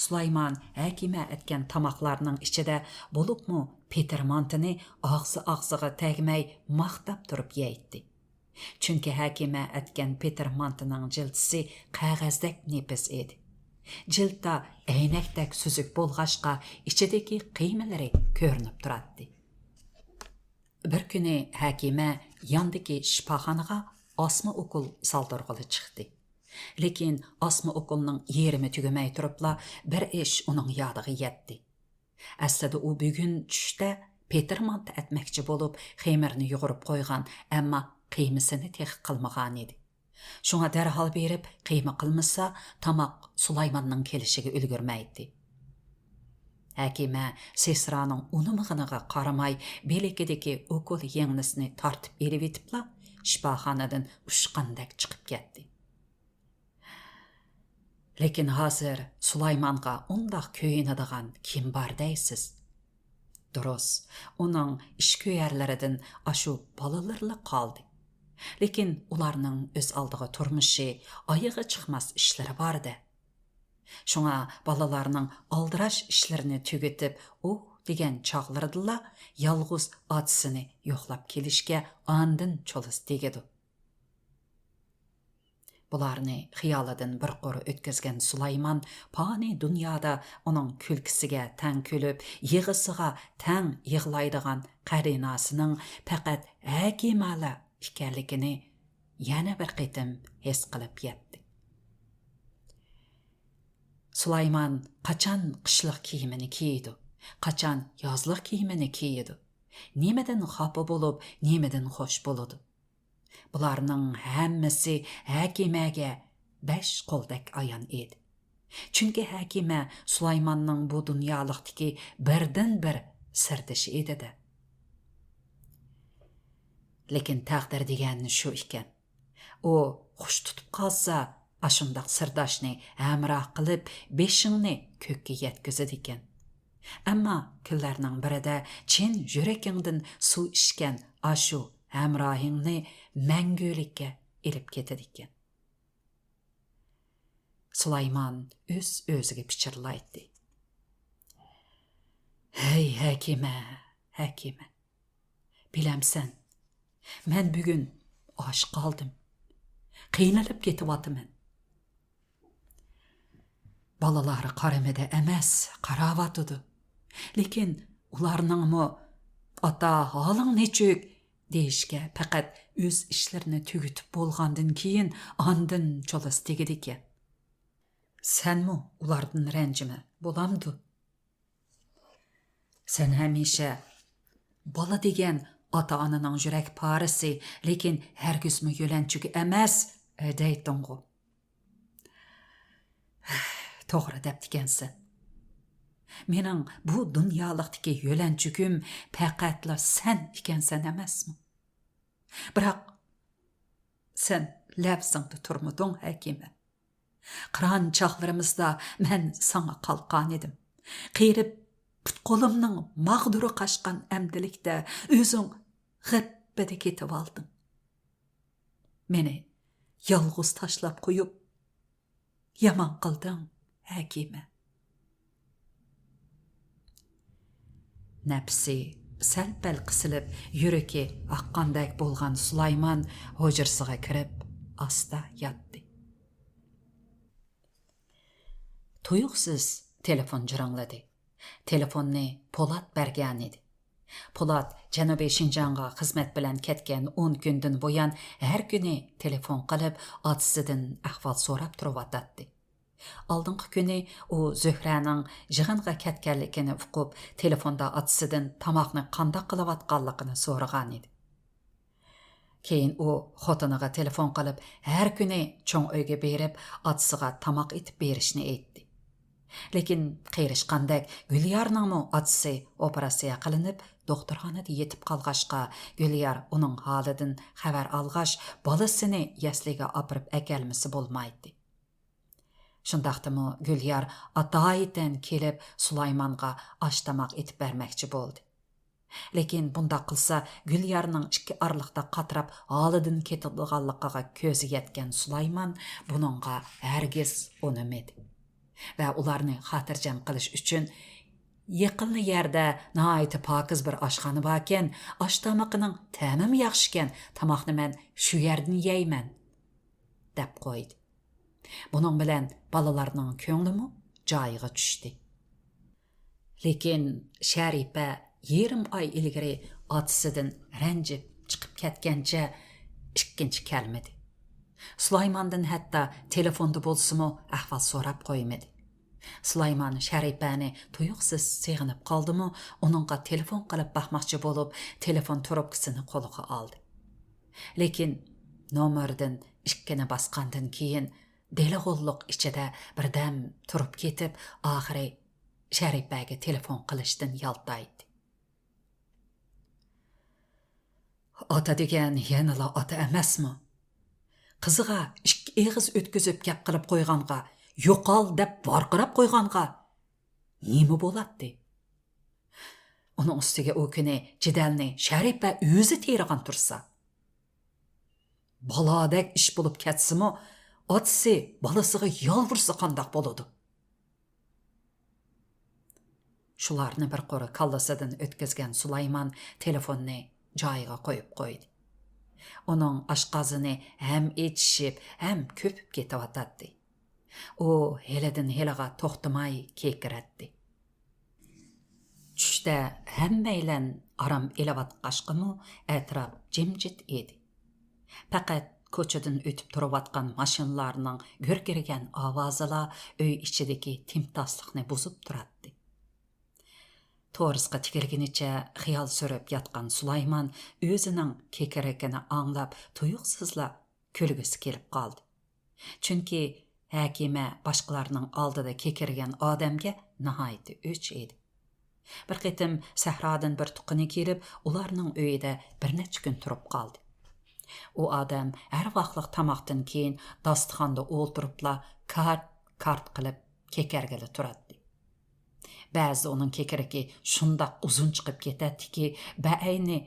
سۇلايمان ھەكىمە ئەتكەن تاماقلارنىڭ ئىچىدە بولۇپمۇ پېتىر مانتىنى ئاغزى ئاغزىغا تەگمەي ماختاپ تۇرۇپ يەيتتى. چۈنكى ھەكىمە ئەتكەن پېتىر مانتىنىڭ جىلتىسى قەغەزدەك نېپىز ئىدى. جىلتا ئەينەكتەك سۈزۈك بولغاچقا، ئىچىدىكى قىيمىلىرى كۆرۈنۈپ تۇراتتى. بىر كۈنى ھەكىمە ياندىكى شىپاخانىغا ئاسما ئوكۇل سالدۇرغىلى چىقتى. لېكىن ئاسما ئوكۇلنىڭ يېرىمى تۈگىمەي تۇرۇپلا بىر ئىش ئۇنىڭ يادىغا يەتتى. ئەسلىدە ئۇ بۈگۈن چۈشتە پېتىر مانتا ئەتمەكچى بولۇپ، خېمىرنى يۇغۇرۇپ قويغان، ئەمما قىيمىسىنى تېخى قىلمىغانىدى. شۇڭا دەرھال بېرىپ قىيما قىلمىسا، تاماق سۇلايماننىڭ كېلىشىگە ئۈلگۈرمەيتتى. ھەكىمە سېسرانىڭ ئۇنىمىغىنىغا قارىماي، بىلىكىدىكى ئوكۇل يىڭنىسىنى تارتىپ ئېلىۋېتىپلا، شىپاخانىدىن ئۇچقاندەك چىقىپ كەتتى. لېكىن ھازىر سۇلايمانغا ئۇنداق كۆيۈنىدىغان كىم بار دەيسىز؟ دۇرۇس، ئۇنىڭ ئىشكۆيەرلىرىدىن ئاشۇ بالىلىرىلا قالدى. لېكىن ئۇلارنىڭ ئۆز ئالدىغا تۇرمۇشى، ئايىغى چىقماس ئىشلىرى بار-دە. شۇڭا بالىلارنىڭ ئالدىراش ئىشلىرىنى تۈگىتىپ، ئۇھ دېگەن چاغلىرىدىلا يالغۇز ئاتىسىنى يوقلاپ كېلىشكە ئاندىن چولىسى تېگىدۇ. بۇلارنى خىيالىدىن بىر قۇر ئۆتكۈزگەن سۇلايمان پانىي دۇنيادا ئۇنىڭ كۈلكىسىگە تەڭ كۈلۈپ، يىغىسىغا تەڭ يىغلايدىغان قەرىناسىنىڭ پەقەت ھەكىمەلا ئىكەنلىكىنى يەنە بىر قېتىم ھېس قىلىپ يەتتى. سۇلايمان قاچان قىشلىق كىيىمىنى كىيىدۇ، قاچان يازلىق كىيىمىنى كىيىدۇ، نېمىدىن خاپا بولۇپ، نېمىدىن خوش بولىدۇ؟ بۇلارنىڭ ھەممىسى ھەكىمەگە بەش قولدەك ئايان ئىدى. چۈنكى ھەكىمە سۇلايماننىڭ بۇ دۇنيالىقتىكى بىردىنبىر سىردىشى ئىدى-دە. لېكىن تەقدىر دېگەن شۇ ئىكەن. ئۇ خۇش تۇتۇپ قالسا، ئاشۇنداق سىرداشنى ھەمراھ قىلىپ، بېشىڭنى كۆككە يەتكۈزىدىكەن. ئەمما كۈنلەرنىڭ بىرىدە چىن يۈرىكىڭدىن سۇ ئىچكەن ئاشۇ ھەمراھىڭنى مەڭگۈلۈككە ئېلىپ كېتىدىكەن. سۇلايمان ئۆز-ئۆزىگە پىچىرلايتتى. ھەي، ھەكىمە، ھەكىمە! بىلەمسەن، مەن بۈگۈن ئاچ قالدىم. قىينىلىپ كېتىۋاتىمەن. بالىلار قارىمىدى ئەمەس، قاراۋاتىدۇ. لېكىن ئۇلارنىڭمۇ «ئاتا، ھالىڭ نېچۈك؟» دېيىشكە پەقەت ئۆز ئىشلىرىنى تۈگىتىپ بولغاندىن كېيىن ئاندىن چولىسى تېگىدىكەن. سەنمۇ ئۇلاردىن رەنجىمە، بولامدۇ؟ سەن ھەمىشە «بالا دېگەن ئاتا-ئانىنىڭ يۈرەك پارىسى، لېكىن ھەرگىزمۇ يۆلەنچۈكى ئەمەس» دەيتتىڭغۇ. توغرا دەپتىكەنسەن. مېنىڭ بۇ دۇنيالىقتىكى يۆلەنچۈكۈم پەقەتلا سەن ئىكەنسەن ئەمەسمۇ؟ بىراق سەن لەۋزىڭدە تۇرمىدىڭ، ھەكىمە. قىران چاغلىرىمىزدا مەن ساڭا قالقان ئىدىم. قېرىپ پۇت-قولۇمنىڭ ماغدۇرى قاچقان ئەمدىلىكتە ئۆزۈڭ غىپپىدە كېتىۋالدىڭ. مېنى يالغۇز تاشلاپ قويۇپ، يامان قىلدىڭ، ھەكىمە. نەپسى سەل-پەل قىسىلىپ، يۈرىكى ئاققاندەك بولغان سۇلايمان ھۇجرىسىغا كىرىپ، ئاستا ياتتى. تۇيۇقسىز تېلېفون جىرىڭلىدى. تېلېفوننى پولات بەرگەنىدى. پولات جەنۇبىي شىنجاڭغا خىزمەت بىلەن كەتكەن ئون كۈندىن بۇيان ھەر كۈنى تېلېفون قىلىپ، ئاتىسىدىن ئەھۋال سوراپ تۇرۇۋاتاتتى. ئالدىنقى كۈنى ئۇ زۆھرەنىڭ يىغىنغا كەتكەنلىكىنى ئۇقۇپ، تېلېفوندا ئاتىسىدىن تاماقنى قانداق قىلىۋاتقانلىقىنى سورىغانىدى. كېيىن ئۇ خوتۇنىغا تېلېفون قىلىپ، ھەر كۈنى چوڭ ئۆيگە بېرىپ، ئاتىسىغا تاماق ئېتىپ بېرىشنى ئېيتتى. لېكىن قېرىشقاندەك گۈليارنىڭمۇ ئاتىسى ئوپېراتسىيە قىلىنىپ، دوختۇرخانىدا يېتىپ قالغاچقا، گۈليار ئۇنىڭ ھالىدىن خەۋەر ئالغاچ، بالىسىنى يەسلىگە ئاپىرىپ ئەكەلمىسە بولمايتتى. شۇنداقتىمۇ گۈليار ئاتايىتەن كېلىپ سۇلايمانغا ئاش-تاماق ئېتىپ بەرمەكچى بولدى. لېكىن بۇنداق قىلسا، گۈليارنىڭ ئىككى ئارىلىقتا قاتراپ ھالىدىن كېتىدىغانلىقىغا كۆزى يەتكەن سۇلايمان بۇنىڭغا ھەرگىز ئۇنىمىدى ۋە ئۇلارنى خاتىرجەم قىلىش ئۈچۈن، يېقىنلا يەردە ناھايىتى پاكىز بىر ئاشخانا باركەن، ئاش-تامىقىنىڭ تەمىمۇ ياخشىكەن، تاماقنى مەن شۇ يەردىن يەيمەن، دەپ قويدى. بۇنىڭ بىلەن بالىلارنىڭ كۆڭلىمۇ جايىغا چۈشتى. لېكىن شەرىپە يېرىم ئاي ئىلگىرى ئاتىسىدىن رەنجىپ چىقىپ كەتكەنچە ئىككىنچى كەلمىدى. سۇلايماندىن ھەتتا تېلېفوندا بولسىمۇ ئەھۋال سوراپ قويمىدى. سۇلايمان شەرىپەنى تۇيۇقسىز سېغىنىپ قالدىمۇ، ئۇنىڭغا تېلېفون قىلىپ باقماقچى بولۇپ، تېلېفون تۇرۇپكىسىنى قولىغا ئالدى. لېكىن نومۇردىن ئىككىنى باسقاندىن كېيىن، دېلىغۇللۇق ئىچىدە بىردەم تۇرۇپ كېتىپ، ئاخىرى شەرىپەگە تېلېفون قىلىشتىن يالتايدى. ئاتا دېگەن يەنىلا ئاتا ئەمەسمۇ؟ قىزىغا ئىككى ئېغىز ئۆتكۈزۈپ گەپ قىلىپ قويغانغا، يوقال دەپ ۋارقىراپ قويغانغا نېمە بولاتتى؟ ئۇنىڭ ئۈستىگە ئۇ كۈنى جېدەلنى شەرىپە ئۆزى تېرىغان تۇرسا. بالادەك ئىش بولۇپ كەتسىمۇ، ئاتىسى بالىسىغا يالۋۇرسا قانداق بولىدۇ؟ شۇلارنى بىر قۇر كاللىسىدىن ئۆتكۈزگەن سۇلايمان تېلېفوننى جايىغا قويۇپ قويدى. ئۇنىڭ ئاشقازىنى ھەم ئېچىشىپ، ھەم كۆپۈپ كېتىۋاتاتتى. ئۇ ھېلىدىن ھېلىغا توختىماي كېكىرەتتى. چۈشتە ھەممەيلەن ئارام ئېلىۋاتقاچقىمۇ، ئەتراپ جىمجىت ئىدى. پەقەت كوچىدىن ئۆتۈپ تۇرۇۋاتقان ماشىنىلارنىڭ گۈركىرىگەن ئاۋازىلا ئۆي ئىچىدىكى تىمتاسلىقنى بۇزۇپ تۇراتتى. تورۇسقا تىكىلگىنىچە خىيال سۈرۈپ ياتقان سۇلايمان ئۆزىنىڭ كېكىرىكىنى ئاڭلاپ، تۇيۇقسىزلا كۈلگۈسى كېلىپ قالدى. چۈنكى ھەكىمە باشقىلارنىڭ ئالدىدا كېكىرگەن ئادەمگە ناھايىتى ئۆچ ئىدى. بىر قېتىم سەھرادىن بىر تۇغقىنى كېلىپ، ئۇلارنىڭ ئۆيىدە بىر نەچچە كۈن تۇرۇپ قالدى. ئۇ ئادەم ھەر ۋاقلىق تاماقتىن كېيىن داستىخاندا ئولتۇرۇپلا كارت-كارت قىلىپ كېكەرگىلى تۇراتتى. بەزىدە ئۇنىڭ كېكىرىكى شۇنداق ئۇزۇن چىقىپ كېتەتتىكى، بەئەينى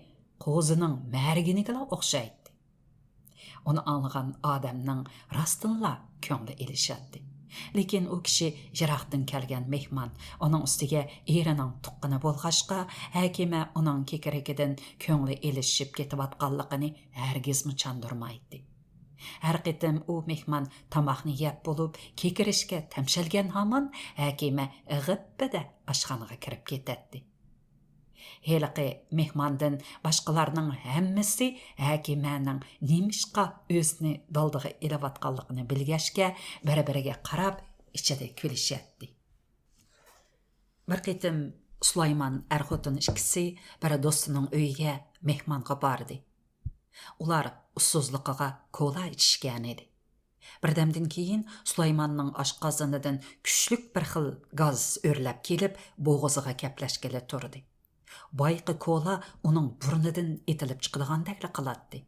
قوزىنىڭ مەرگىنىگىلا ئوخشايتتى. ئۇنى ئاڭلىغان ئادەمنىڭ راستتىنلا كۆڭلى ئېلىشاتتى. لېكىن ئۇ كىشى يىراقتىن كەلگەن مېھمان، ئۇنىڭ ئۈستىگە ئېرىنىڭ تۇغقىنى بولغاچقا، ھەكىمە ئۇنىڭ كېكىرىكىدىن كۆڭلى ئېلىشىپ كېتىۋاتقانلىقىنى ھەرگىزمۇ چاندۇرمايتتى. ھەر قېتىم ئۇ مېھمان تاماقنى يەپ بولۇپ، كېكىرىشكە تەمشەلگەن ھامان، ھەكىمە غىپپىدە ئاشخانىغا كىرىپ كېتەتتى. ھېلىقى مېھماندىن باشقىلارنىڭ ھەممىسى ھەكىمەنىڭ نېمىشقا ئۆزىنى دالدىغا ئېلىۋاتقانلىقىنى بىلگەچكە، بىر-بىرىگە قاراپ ئىچىدە كۈلۈشەتتى. بىر قېتىم سۇلايمان ئەر-خوتۇن ئىككىسى بىر دوستىنىڭ ئۆيىگە مېھمانغا باردى. ئۇلار ئۇسسۇزلۇقىغا كولا ئىچىشكەنىدى. بىردەمدىن كېيىن سۇلايماننىڭ ئاشقازىنىدىن كۈچلۈك بىر خىل گاز ئۆرلەپ كېلىپ، بوغۇزىغا كەپلەشكىلى تۇردى. بايىقى كولا ئۇنىڭ بۇرنىدىن ئېتىلىپ چىقىدىغاندەكلا قىلاتتى.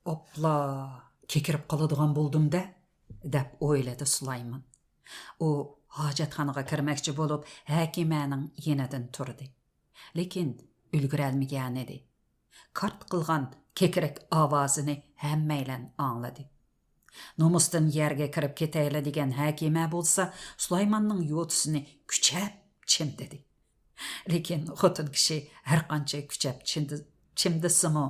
«ئاپلا، كېكىرىپ قالىدىغان بولدۇم-دە» دەپ ئويلىدى سۇلايمان. ئۇ ھاجەتخانىغا كىرمەكچى بولۇپ، ھەكىمەنىڭ يېنىدىن تۇردى. لېكىن ئۈلگۈرەلمىگەنىدى. كارت قىلغان كېكىرىك ئاۋازىنى ھەممەيلەن ئاڭلىدى. نومۇستىن يەرگە كىرىپ كېتەيلى دېگەن ھەكىمە بولسا سۇلايماننىڭ يوتىسىنى كۈچەپ چىمدىدى. لېكىن خوتۇن كىشى ھەرقانچە كۈچەپ چىمدى-، چىمدىسىمۇ،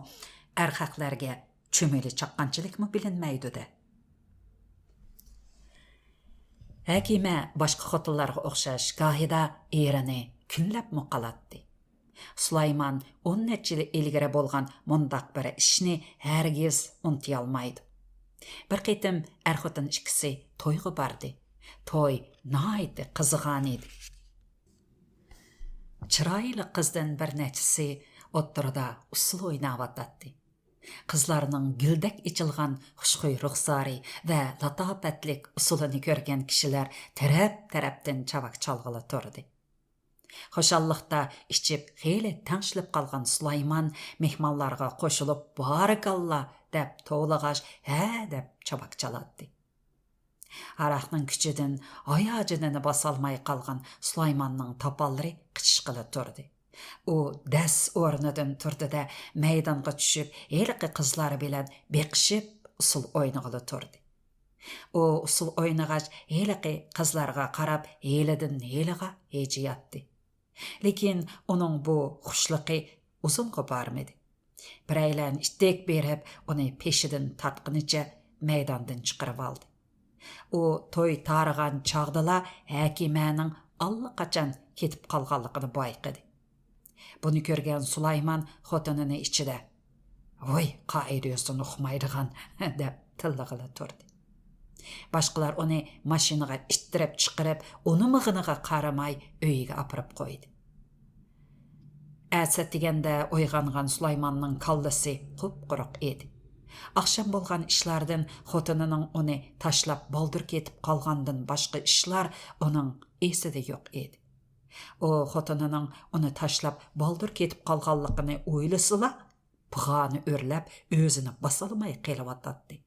ئەرخەقلەرگە چۈمۈلە چاققانچىلىكمۇ بىلىنمەيدۇ-دە. ھەكىمە باشقا خوتۇنلارغا ئوخشاش گاھىدا ئېرىنى كۈنلەپمۇ قالاتتى. سۇلايمان ئون نەچچە يىل ئىلگىرى بولغان مۇنداق بىر ئىشنى ھەرگىز ئۇنتۇيالمايدۇ. بىر قېتىم ئەر-خوتۇن ئىككىسى تويغا باردى. توي ناھايىتى قىزىغانىدى. چىرايلىق قىزدىن بىر نەچچىسى ئوتتۇرىدا ئۇسسۇل ئويناۋاتاتتى. قىزلارنىڭ گۈلدەك ئېچىلغان خۇشخۇي رۇخسارى ۋە لاتاپەتلىك ئۇسسۇلىنى كۆرگەن كىشىلەر تەرەپ-تەرەپتىن چاۋاك چالغىلى تۇردى. خۇشاللىقتا ئىچىپ خېلى تەڭشىلىپ قالغان سۇلايمان مېھمانلارغا قوشۇلۇپ، «بارىكاللا» دەپ توۋلىغاچ، «ھە» دەپ چاۋاك چالاتتى. ھاراقنىڭ كۈچىدىن ھاياجىنىنى باسالماي قالغان سۇلايماننىڭ تاپانلىرى قىچىشقىلى تۇردى. ئۇ دەس ئورنىدىن تۇردى-دە، مەيدانغا چۈشۈپ، ھېلىقى قىزلار بىلەن بېقىشىپ، ئۇسسۇل ئوينىغىلى تۇردى. ئۇ ئۇسسۇل ئوينىغاچ، ھېلىقى قىزلارغا قاراپ، ھېلىدىن ھېلىغا ھىجىياتتى. لېكىن ئۇنىڭ بۇ خۇشلۇقى ئۇزۇنغا بارمىدى. بىرەيلەن ئىتتىك بېرىپ، ئۇنى پېشىدىن تارتقىنىچە مەيداندىن چىقىرىۋالدى. ئۇ توي تارىغان چاغدىلا ھەكىمەنىڭ ئاللىقاچان كېتىپ قالغانلىقىنى بايقىدى. بۇنى كۆرگەن سۇلايمان خوتۇنىنى ئىچىدە، «ۋوي، قائىدە-يوسۇن ئۇقمايدىغان!» دەپ تىللىغىلى تۇردى. باشقىلار ئۇنى ماشىنىغا ئىتتىرىپ چىقىرىپ، ئۇنىمىغىنىغا قارىماي ئۆيىگە ئاپىرىپ قويدى. ئەتىسى دېگەندە ئويغانغان سۇلايماننىڭ كاللىسى قۇپقۇرۇق ئىدى. ئاخشام بولغان ئىشلاردىن، خوتۇنىنىڭ ئۇنى تاشلاپ بالدۇر كېتىپ قالغاندىن باشقا ئىشلار ئۇنىڭ ئېسىدە يوق ئىدى. ئۇ خوتۇنىنىڭ ئۇنى تاشلاپ بالدۇر كېتىپ قالغانلىقىنى ئويلىسىلا، پىغانى ئۆرلەپ، ئۆزىنى باسالماي قېلىۋاتاتتى.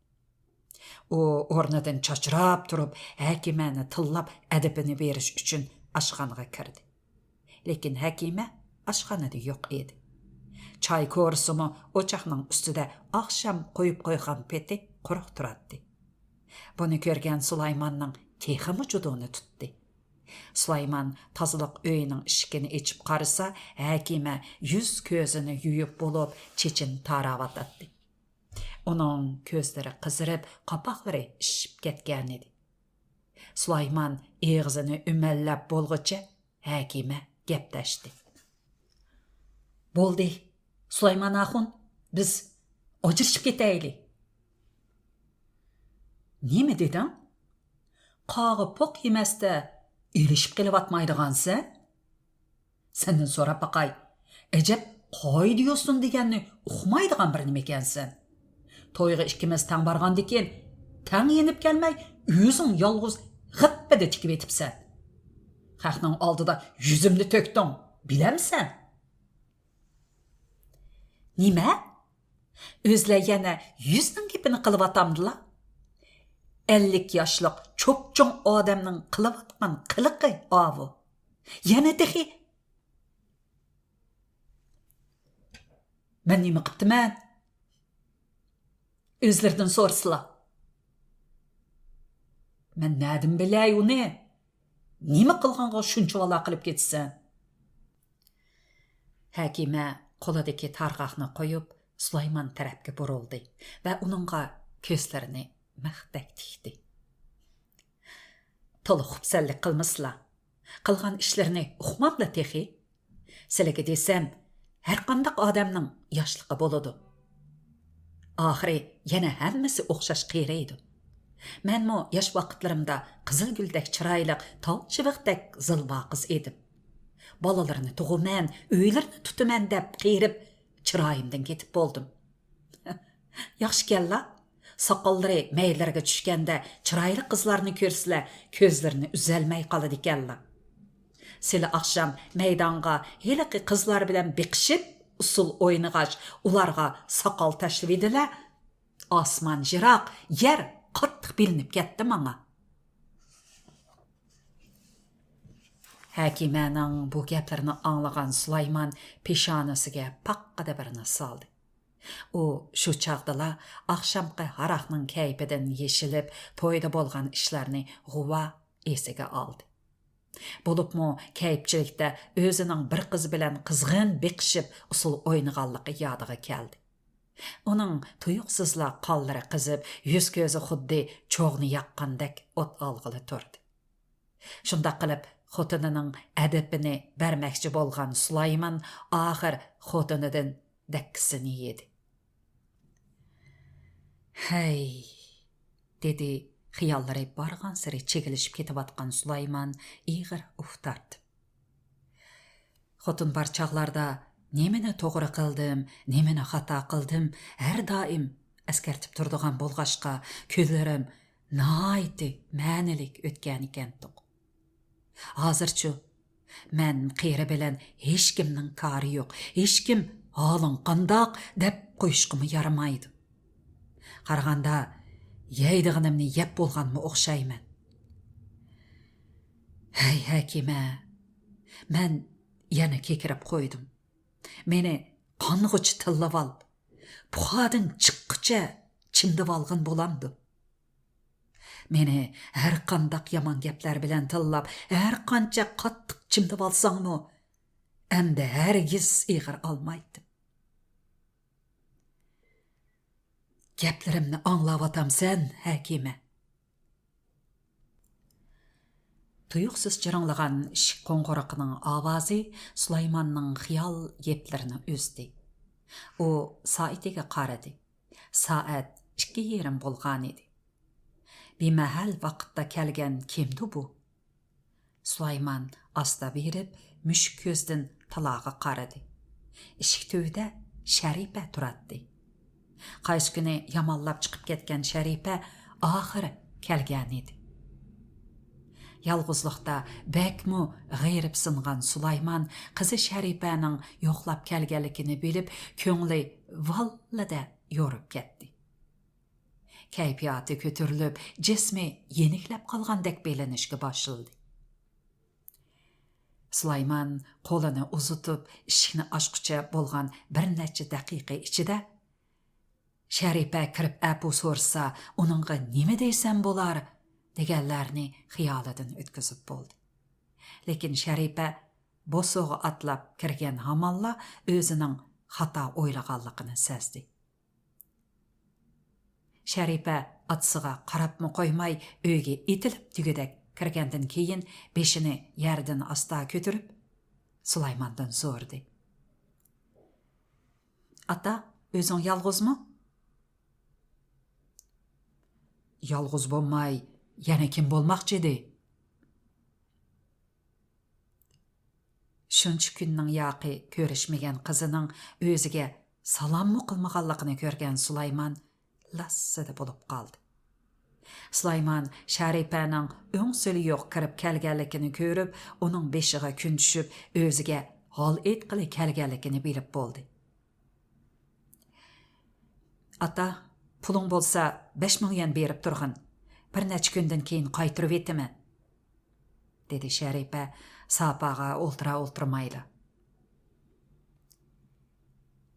ئۇ ئورنىدىن چاچراپ تۇرۇپ، ھەكىمەنى تىللاپ، ئەدىپىنى بېرىش ئۈچۈن ئاشخانىغا كىردى. لېكىن ھەكىمە ئاشخانىدا يوق ئىدى. چاي كورىسىمۇ ئوچاقنىڭ ئۈستىدە ئاخشام قويۇپ قويغان پېتى قۇرۇق تۇراتتى. بۇنى كۆرگەن سۇلايماننىڭ تېخىمۇ جۇدۇنى تۇتتى. سۇلايمان تازىلىق ئۆيىنىڭ ئىشىكىنى ئېچىپ قارىسا، ھەكىمە يۈز-كۆزىنى يۇيۇپ بولۇپ، چېچىنى تاراۋاتاتتى. ئۇنىڭ كۆزلىرى قىزىرىپ، قاپاقلىرى ئىششىپ كەتكەنىدى. سۇلايمان ئېغىزىنى ئۈمەللەپ بولغۇچە ھەكىمە گەپلەشتى. بولدى، سۇلايمان ئاخۇن، بىز ئاجرىشىپ كېتەيلى. نېمە دېدىڭ؟ قاغا پوق يېمەستە ئېلىشىپ قېلىۋاتمايدىغانسەن؟ سەندىن سوراپ باقاي، ئەجەب قائىدە-يوسۇن دېگەننى ئۇقمايدىغان بىر نېمىكەنسەن. تويغا ئىككىمىز تەڭ بارغاندىكىن، تەڭ يېنىپ كەلمەي، ئۆزۈڭ يالغۇز غىپپىدە تىكىۋېتىپسەن. خەقنىڭ ئالدىدا يۈزۈمنى تۆكتۈڭ، بىلەمسەن؟ نېمە؟ ئۆزلەر يەنە يۈزنىڭ گېپىنى قىلىۋاتامدىلا؟ ئەللىك ياشلىق چوپچوڭ ئادەمنىڭ قىلىۋاتقان قىلىقى ئاۋۇ. يەنە تېخى مەن نېمە قىپتىمەن؟ ئۆزلىرىدىن سورىسىلا. مەن نەدىن بىلەي ئۇنى؟ نېمە قىلغانغا شۇنچىۋالا قىلىپ كېتىسەن؟ ھەكىمە قولىدىكى تارغاقنى قويۇپ، سۇلايمان تەرەپكە بۇرۇلدى ۋە ئۇنىڭغا كۆزلىرىنى مىختەك تىكتى. تولا خۇپسەنلىك قىلمىسىلا. قىلغان ئىشلىرىنى ئۇقماملا تېخى؟ سىلىگە دېسەم، ھەرقانداق ئادەمنىڭ ياشلىقى بولىدۇ. ئاخىرى يەنە ھەممىسى ئوخشاش قېرىيدۇ. مەنمۇ ياش ۋاقىتلىرىمدا قىزىلگۈلدەك چىرايلىق، تال چىۋىقتەك زىلۋا قىز ئىدىم. بالىلىرىنى تۇغىمەن، ئۆيلىرىنى تۇتىمەن دەپ قېرىپ، چىرايىمدىن كېتىپ بولدۇم. ياخشىكەنلا، ساقاللىرى مەيلىرىگە چۈشكەندە چىرايلىق قىزلارنى كۆرسىلە، كۆزلىرىنى ئۈزەلمەي قالىدىكەنلا. سىلى ئاخشام مەيدانغا ھېلىقى قىزلار بىلەن بېقىشىپ، ئۇسسۇل ئوينىغاچ، ئۇلارغا ساقال تاشلىۋىدىلە. ئاسمان يىراق، يەر قاتتىق بىلىنىپ كەتتى ماڭا. ھەكىمەنىڭ بۇ گەپلىرىنى ئاڭلىغان سۇلايمان پېشانىسىگە پاققىدە بىرنى سالدى. ئۇ شۇ چاغدىلا ئاخشامقى ھاراقنىڭ كەيپىدىن يېشىلىپ، تويدا بولغان ئىشلارنى غۇۋا ئېسىگە ئالدى. بولۇپمۇ كەيپچىلىكتە ئۆزىنىڭ بىر قىز بىلەن قىزغىن بېقىشىپ، ئۇسسۇل ئوينىغانلىقى يادىغا كەلدى. ئۇنىڭ تۇيۇقسىزلا قانلىرى قىزىپ، يۈز-كۆزى خۇددى چوغنى ياققاندەك ئوت ئالغىلى تۇردى. شۇنداق قىلىپ، خوتۇنىنىڭ ئەدىپىنى بەرمەكچى بولغان سۇلايمان ئاخىر خوتۇنىدىن دەككىسىنى يېدى. «ھەي!» دېدى خىياللىرى بارغانسېرى چىگىلىشىپ كېتىۋاتقان سۇلايمان ئېغىر ئۇھ تارتىپ. خوتۇن بار چاغلاردا نېمىنى توغرا قىلدىم، نېمىنى خاتا قىلدىم، ھەر دائىم ئەسكەرتىپ تۇرىدىغان بولغاچقا، كۈنلىرىم ناھايىتى مەنىلىك ئۆتكەنىكەنتۇق. ھازىرچۇ، مەن قېرى بىلەن ھېچكىمنىڭ كارى يوق، ھېچكىم «ھالىڭ قانداق؟» دەپ قويۇشقىمۇ يارىمايدۇ. قارىغاندا، يەيدىغىنىمنى يەپ بولغانمۇ ئوخشايمەن. ھەي، ھەكىمە، مەن يەنە كېكىرىپ قويدۇم. مېنى قانغۇچە تىللىۋال، بۇخادىن چىققۇچە چىمدىۋالغىن بولامدۇ؟ مېنى ھەر قانداق يامان گەپلەر بىلەن تىللاپ، ھەر قانچە قاتتىق چىمدىۋالساڭمۇ، ئەمدى ھەرگىز ئېغىر ئالمايتتىم. گەپلىرىمنى ئاڭلاۋاتامسەن، ھەكىمە؟ تۇيۇقسىز جىرىڭلىغان ئىشىك قوڭغۇرىقىنىڭ ئاۋازى سۇلايماننىڭ خىيال يەپلىرىنى ئۈزدى. ئۇ سائىتىگە قارىدى. سائەت ئىككى يېرىم بولغانىدى. بىمەھەل ۋاقىتتا كەلگەن كىمدۇ بۇ؟ سۇلايمان ئاستا بېرىپ، مۈشۈك كۆزىدىن تالاغا قارىدى. ئىشىك تۈۋىدە شەرىپە تۇراتتى. قايسى كۈنى يامانلاپ چىقىپ كەتكەن شەرىپە ئاخىرى كەلگەنىدى. يالغۇزلۇقتا بەكمۇ غېرىبسىنغان سۇلايمان قىزى شەرىپەنىڭ يوقلاپ كەلگەنلىكىنى بىلىپ، كۆڭلى ۋاللىدە يورۇپ كەتتى. كەيپىياتى كۆتۈرۈلۈپ، جىسمى يېنىكلەپ قالغاندەك بىلىنىشكە باشلىدى. سۇلايمان قولىنى ئۇزىتىپ، ئىشىكنى ئاچقۇچە بولغان بىر نەچچە دەقىقە ئىچىدە، «شەرىپە كىرىپ ئەپۇ سورىسا، ئۇنىڭغا نېمە دېسەم بولار؟» دېگەنلەرنى خىيالىدىن ئۆتكۈزۈپ بولدى. لېكىن شەرىپە بوسۇغا ئاتلاپ كىرگەن ھامانلا ئۆزىنىڭ خاتا ئويلىغانلىقىنى سەزدى. شەرىپە ئاتىسىغا قاراپمۇ قويماي، ئۆيگە ئېتىلىپ دېگۈدەك كىرگەندىن كېيىن، بېشىنى يەردىن ئاستا كۆتۈرۈپ، سۇلايماندىن سورىدى: «ئاتا، ئۆزۈڭ يالغۇزمۇ؟» «يالغۇز بولماي، يەنە كىم بولماقچى ئىدى؟» شۇنچە كۈننىڭ ياقى كۆرۈشمىگەن قىزىنىڭ ئۆزىگە سالاممۇ قىلمىغانلىقىنى كۆرگەن سۇلايمان لاسسىدە بولۇپ قالدى. سۇلايمان شەرىپەنىڭ ئۆڭ سۆلى يوق كىرىپ كەلگەنلىكىنى كۆرۈپ، ئۇنىڭ بېشىغا كۈن چۈشۈپ، ئۆزىگە ھال ئېيتقىلى كەلگەنلىكىنى بىلىپ بولدى. «ئاتا، پۇلۇڭ بولسا، بەش مىڭ يۈەن بېرىپ تۇرغىن. بىر نەچچە كۈندىن كېيىن قايتۇرۇۋېتىمەن.» دېدى شەرىپە ساپاغا ئولتۇرا ئولتۇرمايلا.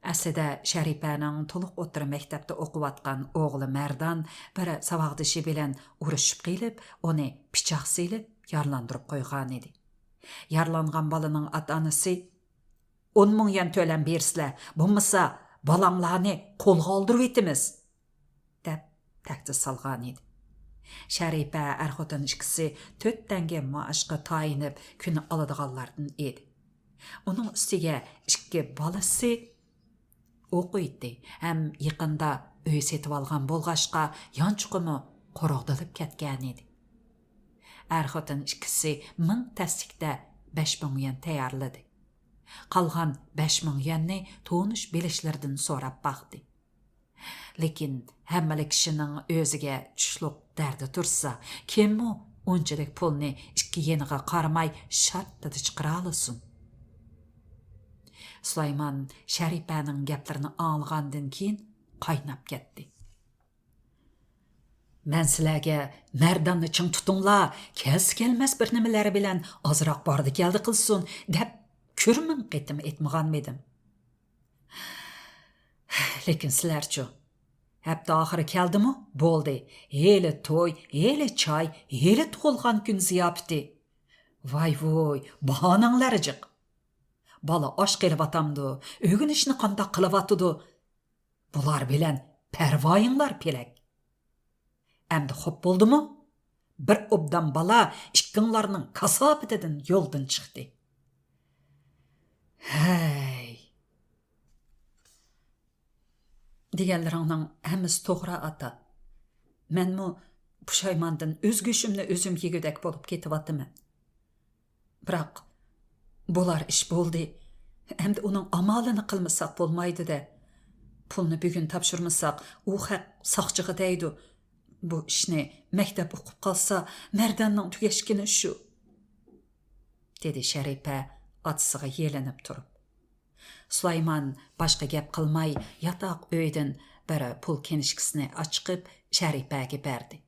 ئەسلىدە شەرىپەنىڭ تولۇق ئوتتۇرا مەكتەپتە ئوقۇۋاتقان ئوغلى مەردان بىر ساۋاقدىشى بىلەن ئۇرۇشۇپ قېلىپ، ئۇنى پىچاق سېلىپ يارىلاندۇرۇپ قويغانىدى. يارىلانغان بالىنىڭ ئاتا-ئانىسى: «ئون مىڭ يۈەن تۆلەم بېرىسىلەر، بولمىسا بالاڭلارنى قولغا ئالدۇرۇۋېتىمىز» دەپ تەھدىت سالغانىدى. شەرىپە ئەر-خوتۇن ئىككىسى تۆت تەڭگە مائاشقا تايىنىپ كۈن ئالىدىغانلاردىن ئىدى. ئۇنىڭ ئۈستىگە ئىككى بالىسى ئوقۇيتتى ھەم يېقىندا ئۆي سېتىۋالغان بولغاچقا، يانچۇقىمۇ قۇرۇقدىلىپ كەتكەنىدى. ئەر-خوتۇن ئىككىسى مىڭ تەسلىكتە بەش مىڭ يۈەن تەييارلىدى. قالغان بەش مىڭ يۈەننى تونۇش-بىلىشلىرىدىن سوراپ باقتى. لېكىن ھەممىلا كىشىنىڭ ئۆزىگە چۈشلۈك دەردى تۇرسا، كىممۇ ئۇنچىلىك پۇلنى ئىككى يېنىغا قارىماي شارتتىدا چىقىرالىسۇن؟ سۇلايمان شەرىپەنىڭ گەپلىرىنى ئاڭلىغاندىن كېيىن قايناپ كەتتى. مەن سىلەرگە مەرداننى چىڭ تۇتۇڭلار، كەلسە كەلمەس بىر نېمىلەر بىلەن ئازراق باردى كەلدى قىلسۇن دەپ كۆرمىڭ قېتىم ئېيتمىغانمىدىم؟ لېكىن سىلەرچۇ؟ ھەپتە ئاخىرى كەلدىمۇ، بولدى. ھېلى توي، ھېلى چاي، ھېلى تۇغۇلغان كۈن زىياپىتى. ۋاي ۋۇي، باھانەڭلار جىق. بالا ئاچ قېلىۋاتامدۇ، ئۆگىنىشنى قانداق قىلىۋاتىدۇ؟ بۇلار بىلەن پەرۋايىڭلار پېلەك. ئەمدى خوپ بولدىمۇ؟ بىر ئوبدان بالا ئىككىڭلارنىڭ كاساپىتىدىن يولدىن چىقتى. ھەي! دېگەنلىرىڭنىڭ ھەممىسى توغرا، ئاتا. مەنمۇ پۇشايماندىن ئۆز گۆشۈمنى ئۆزۈم يېگۈدەك بولۇپ كېتىۋاتىمەن. بىراق، بولار ئىش بولدى. ئەمدى ئۇنىڭ ئامالىنى قىلمىساق بولمايدۇ-دە. پۇلنى بۈگۈن تاپشۇرمىساق، ئۇ خەق ساقچىغا دەيدۇ. بۇ ئىشنى مەكتەپ ئۇقۇپ قالسا، مەرداننىڭ تۈگەشكىنى شۇ، دېدى شەرىپە ئاتىسىغا يېلىنىپ تۇرۇپ. سۇلايمان باشقا گەپ قىلماي، ياتاق ئۆيدىن بىر پۇل كىنىشكىسىنى ئاچىقىپ شەرىپەگە بەردى.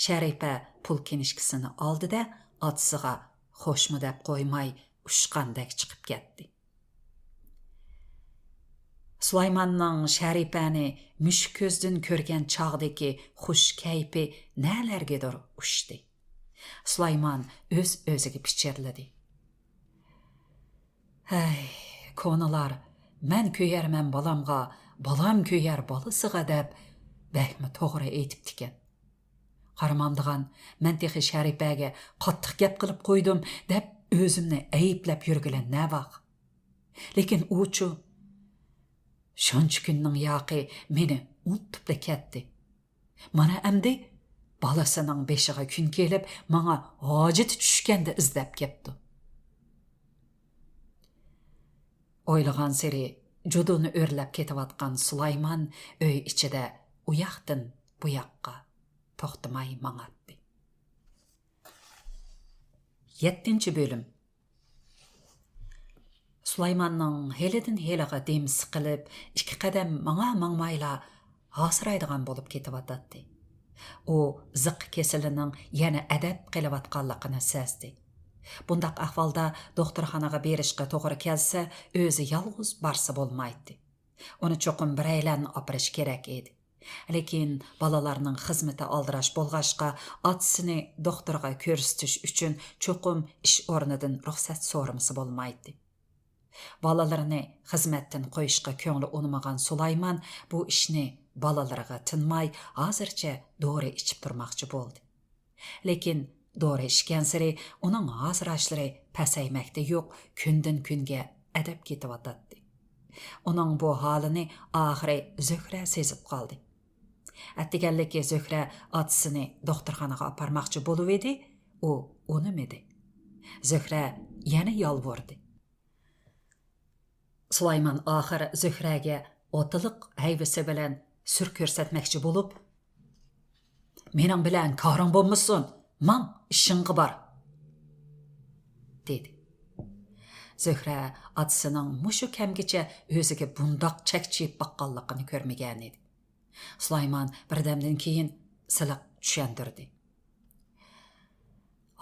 شەرىپە پۇل كىنىشكىسىنى ئالدى-دە، ئاتىسىغا خوشمۇ دەپ قويماي ئۇچقاندەك چىقىپ كەتتى. سۇلايماننىڭ شەرىپەنى مۈشۈك كۆزىدىن كۆرگەن چاغدىكى خۇش كەيپى نەلەرگىدۇر ئۇچتى. سۇلايمان ئۆز-ئۆزىگە پىچىرلىدى. ھەي، كونىلار، «مەن كۆيەرمەن بالامغا، بالام كۆيەر بالىسىغا» دەپ، بەكمۇ توغرا ئېيتىپتىكەن. قارىمامدىغان، مەن تېخى شەرىپەگە قاتتىق گەپ قىلىپ قويدۇم دەپ ئۆزۈمنى ئەيىبلەپ يۈرگىلى نەۋاق. لېكىن ئۇچۇ، شۇنچە كۈننىڭ ياقى مېنى ئۇنتۇپلا كەتتى. مانا ئەمدى بالىسىنىڭ بېشىغا كۈن كېلىپ، ماڭا ھاجىتى چۈشكەندە ئىزدەپ كەپتۇ. ئويلىغانسېرى جۇدۇنى ئۆرلەپ كېتىۋاتقان سۇلايمان ئۆي ئىچىدە ئۇياقتىن بۇياققا توختىماي ماڭاتتى. يەتتىنچى بۆلۈم. سۇلايماننىڭ ھېلىدىن ھېلىغا دېمى سىقىلىپ، ئىككى قەدەم ماڭا-ماڭمايلا ھاسىرايدىغان بولۇپ كېتىۋاتاتتى. ئۇ زىق كېسىلىنىڭ يەنە ئەدەپ قېلىۋاتقانلىقىنى سەزدى. بۇنداق ئەھۋالدا دوختۇرخانىغا بېرىشقا توغرا كەلسە، ئۆزى يالغۇز بارسا بولمايتتى. ئۇنى چوقۇم بىرەيلەننى ئاپىرىش كېرەك ئىدى. لېكىن بالىلارنىڭ خىزمىتى ئالدىراش بولغاچقا، ئاتىسىنى دوختۇرغا كۆرسىتىش ئۈچۈن چوقۇم ئىش ئورنىدىن رۇخسەت سورىمىسا بولمايتتى. بالىلىرىنى خىزمەتتىن قويۇشقا كۆڭلى ئۇنىمىغان سۇلايمان بۇ ئىشنى بالىلىرىغا تىنماي، ھازىرچە دورا ئىچىپ تۇرماقچى بولدى. لېكىن دورا ئىچكەنسېرى ئۇنىڭ ھاسىراشلىرى پەسەيمەكتە يوق، كۈندىن-كۈنگە ئەدەپ كېتىۋاتاتتى. ئۇنىڭ بۇ ھالىنى ئاخىرى زۆھرە سېزىپ قالدى. ئەتىگەنلىكى زۆھرە ئاتىسىنى دوختۇرخانىغا ئاپارماقچى بولۇۋىدى، ئۇ ئۇنىمىدى. زۆھرە يەنە يالۋۇردى. سۇلايمان ئاخىر زۆھرەگە ئوتىلىق ھەيۋىسى بىلەن سۈر كۆرسەتمەكچى بولۇپ، «مېنىڭ بىلەن كارىڭ بولمىسۇن، ماڭ، ئىشىڭغا بار!» دېدى. زۆھرە ئاتىسىنىڭ مۇشۇ كەمگىچە ئۆزىگە بۇنداق چەكچىيىپ باققانلىقىنى كۆرمىگەنىدى. سۇلايمان بىردەمدىن كېيىن سىلىق چۈشەندۈردى.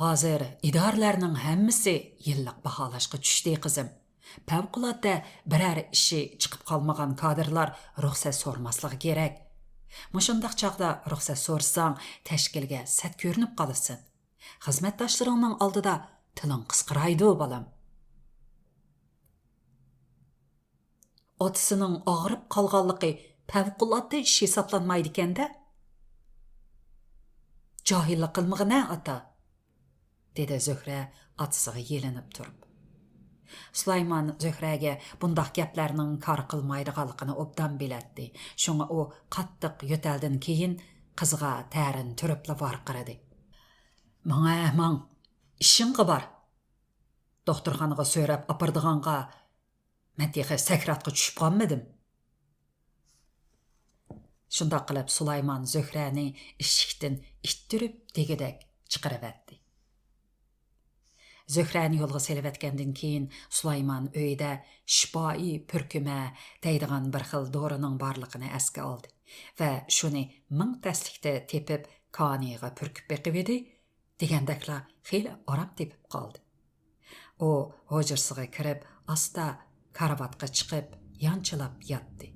ھازىر ئىدارىلەرنىڭ ھەممىسى يىللىق باھالاشقا چۈشتى، قىزىم. پەۋقۇلئاددە بىرەر ئىشى چىقىپ قالمىغان كادىرلار رۇخسەت سورىماسلىقى كېرەك. مۇشۇنداق چاغدا رۇخسەت سورىساڭ، تەشكىلگە سەت كۆرۈنۈپ قالىسەن. خىزمەتداشلىرىڭنىڭ ئالدىدا تىلىڭ قىسقىرايدۇ، بالام. ئاتىسىنىڭ ئاغرىپ قالغانلىقى پەۋقۇلئاددە ئىش ھېسابلانمايدىكەن-دە. جاھىللىق قىلمىغىنە، ئاتا، دېدى زۆھرە ئاتىسىغا يېلىنىپ تۇرۇپ. سۇلايمان زۆھرەگە بۇنداق گەپلەرنىڭ كار قىلمايدىغانلىقىنى ئوبدان بىلەتتى. شۇڭا ئۇ قاتتىق يۆتەلدىن كېيىن قىزىغا تەرىن تۈرۈپلا ۋارقىرىدى. ماڭە، ماڭ، ئىشىڭغا بار. دوختۇرخانىغا سۆرەپ ئاپىرىدىغانغا مەن تېخى سەكراتقا چۈشۈپ قالمىدىم. شۇنداق قىلىپ سۇلايمان زۆھرەنى ئىشىكتىن ئىتتىرىپ دېگۈدەك چىقىرىۋەتتى. زۆھرەنى يولغا سېلىۋەتكەندىن كېيىن سۇلايمان ئۆيىدە شىپائى پۈركۈمە دەيدىغان بىر خىل دورىنىڭ بارلىقىنى ئەسكە ئالدى ۋە شۇنى مىڭ تەسلىكتە تېپىپ كانىيىغا پۈركۈپ بېقىۋىدى، دېگەندەكلا خېلى ئارام تېپىپ قالدى. ئۇ ھۇجرىسىغا كىرىپ، ئاستا كارىۋاتقا چىقىپ، يانچىلاپ ياتتى.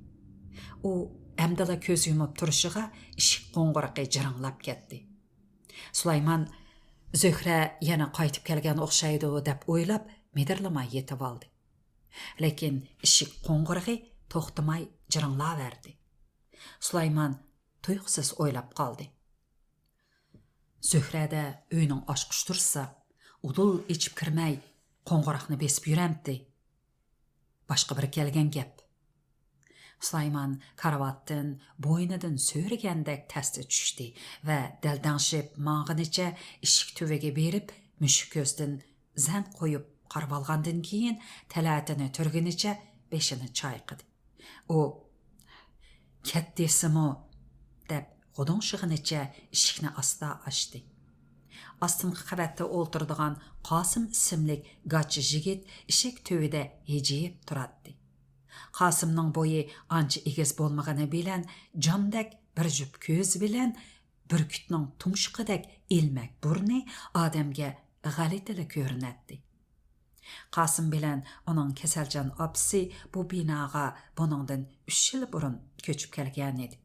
ئۇ ئەمدىلا كۆز يۇمۇپ تۇرۇشىغا ئىشىك قوڭغۇرىقى جىرىڭلاپ كەتتى. سۇلايمان، «زۆھرە يەنە قايتىپ كەلگەن ئوخشايدۇ» دەپ ئويلاپ، مىدىرلىماي يېتىۋالدى. لېكىن ئىشىك قوڭغۇرىقى توختىماي جىرىڭلاۋەردى. سۇلايمان تۇيۇقسىز ئويلاپ قالدى. زۆھرەدە ئۆينىڭ ئاچقۇچى تۇرسا، ئۇدۇل ئېچىپ كىرمەي، قوڭغۇراقنى بېسىپ يۈرەمتى؟ باشقا بىر كەلگەن گەپ. سۇلايمان كارىۋاتتىن بوينىدىن سۆرىگەندەك تەستە چۈشتى ۋە دەلدەڭشىپ ماڭغىنىچە ئىشىك تۈۋىگە بېرىپ، مۈشۈك كۆزدىن زەن قويۇپ قارىۋالغاندىن كېيىن، تەلەتىنى تۈرگىنىچە بېشىنى چايقىدى. ئۇ، «كەت دېسىمۇ» دەپ غۇدۇڭشىغىنىچە ئىشىكنى ئاستا ئاچتى. ئاستىنقى قەۋەتتە ئولتۇرىدىغان قاسىم ئىسىملىك گاچا يىگىت ئىشىك تۈۋىدە ھىجىيىپ تۇراتتى. قاسىمنىڭ بويى ئانچە ئېگىز بولمىغىنى بىلەن، جامدەك بىر جۈپ كۆزى بىلەن بۈركۈتنىڭ تۇمشۇقىدەك ئىلمەك بۇرنى ئادەمگە غەلىتىلا كۆرۈنەتتى. قاسىم بىلەن ئۇنىڭ كېسەلچان ئاپىسى بۇ بىناغا بۇنىڭدىن ئۈچ يىل بۇرۇن كۆچۈپ كەلگەنىدى.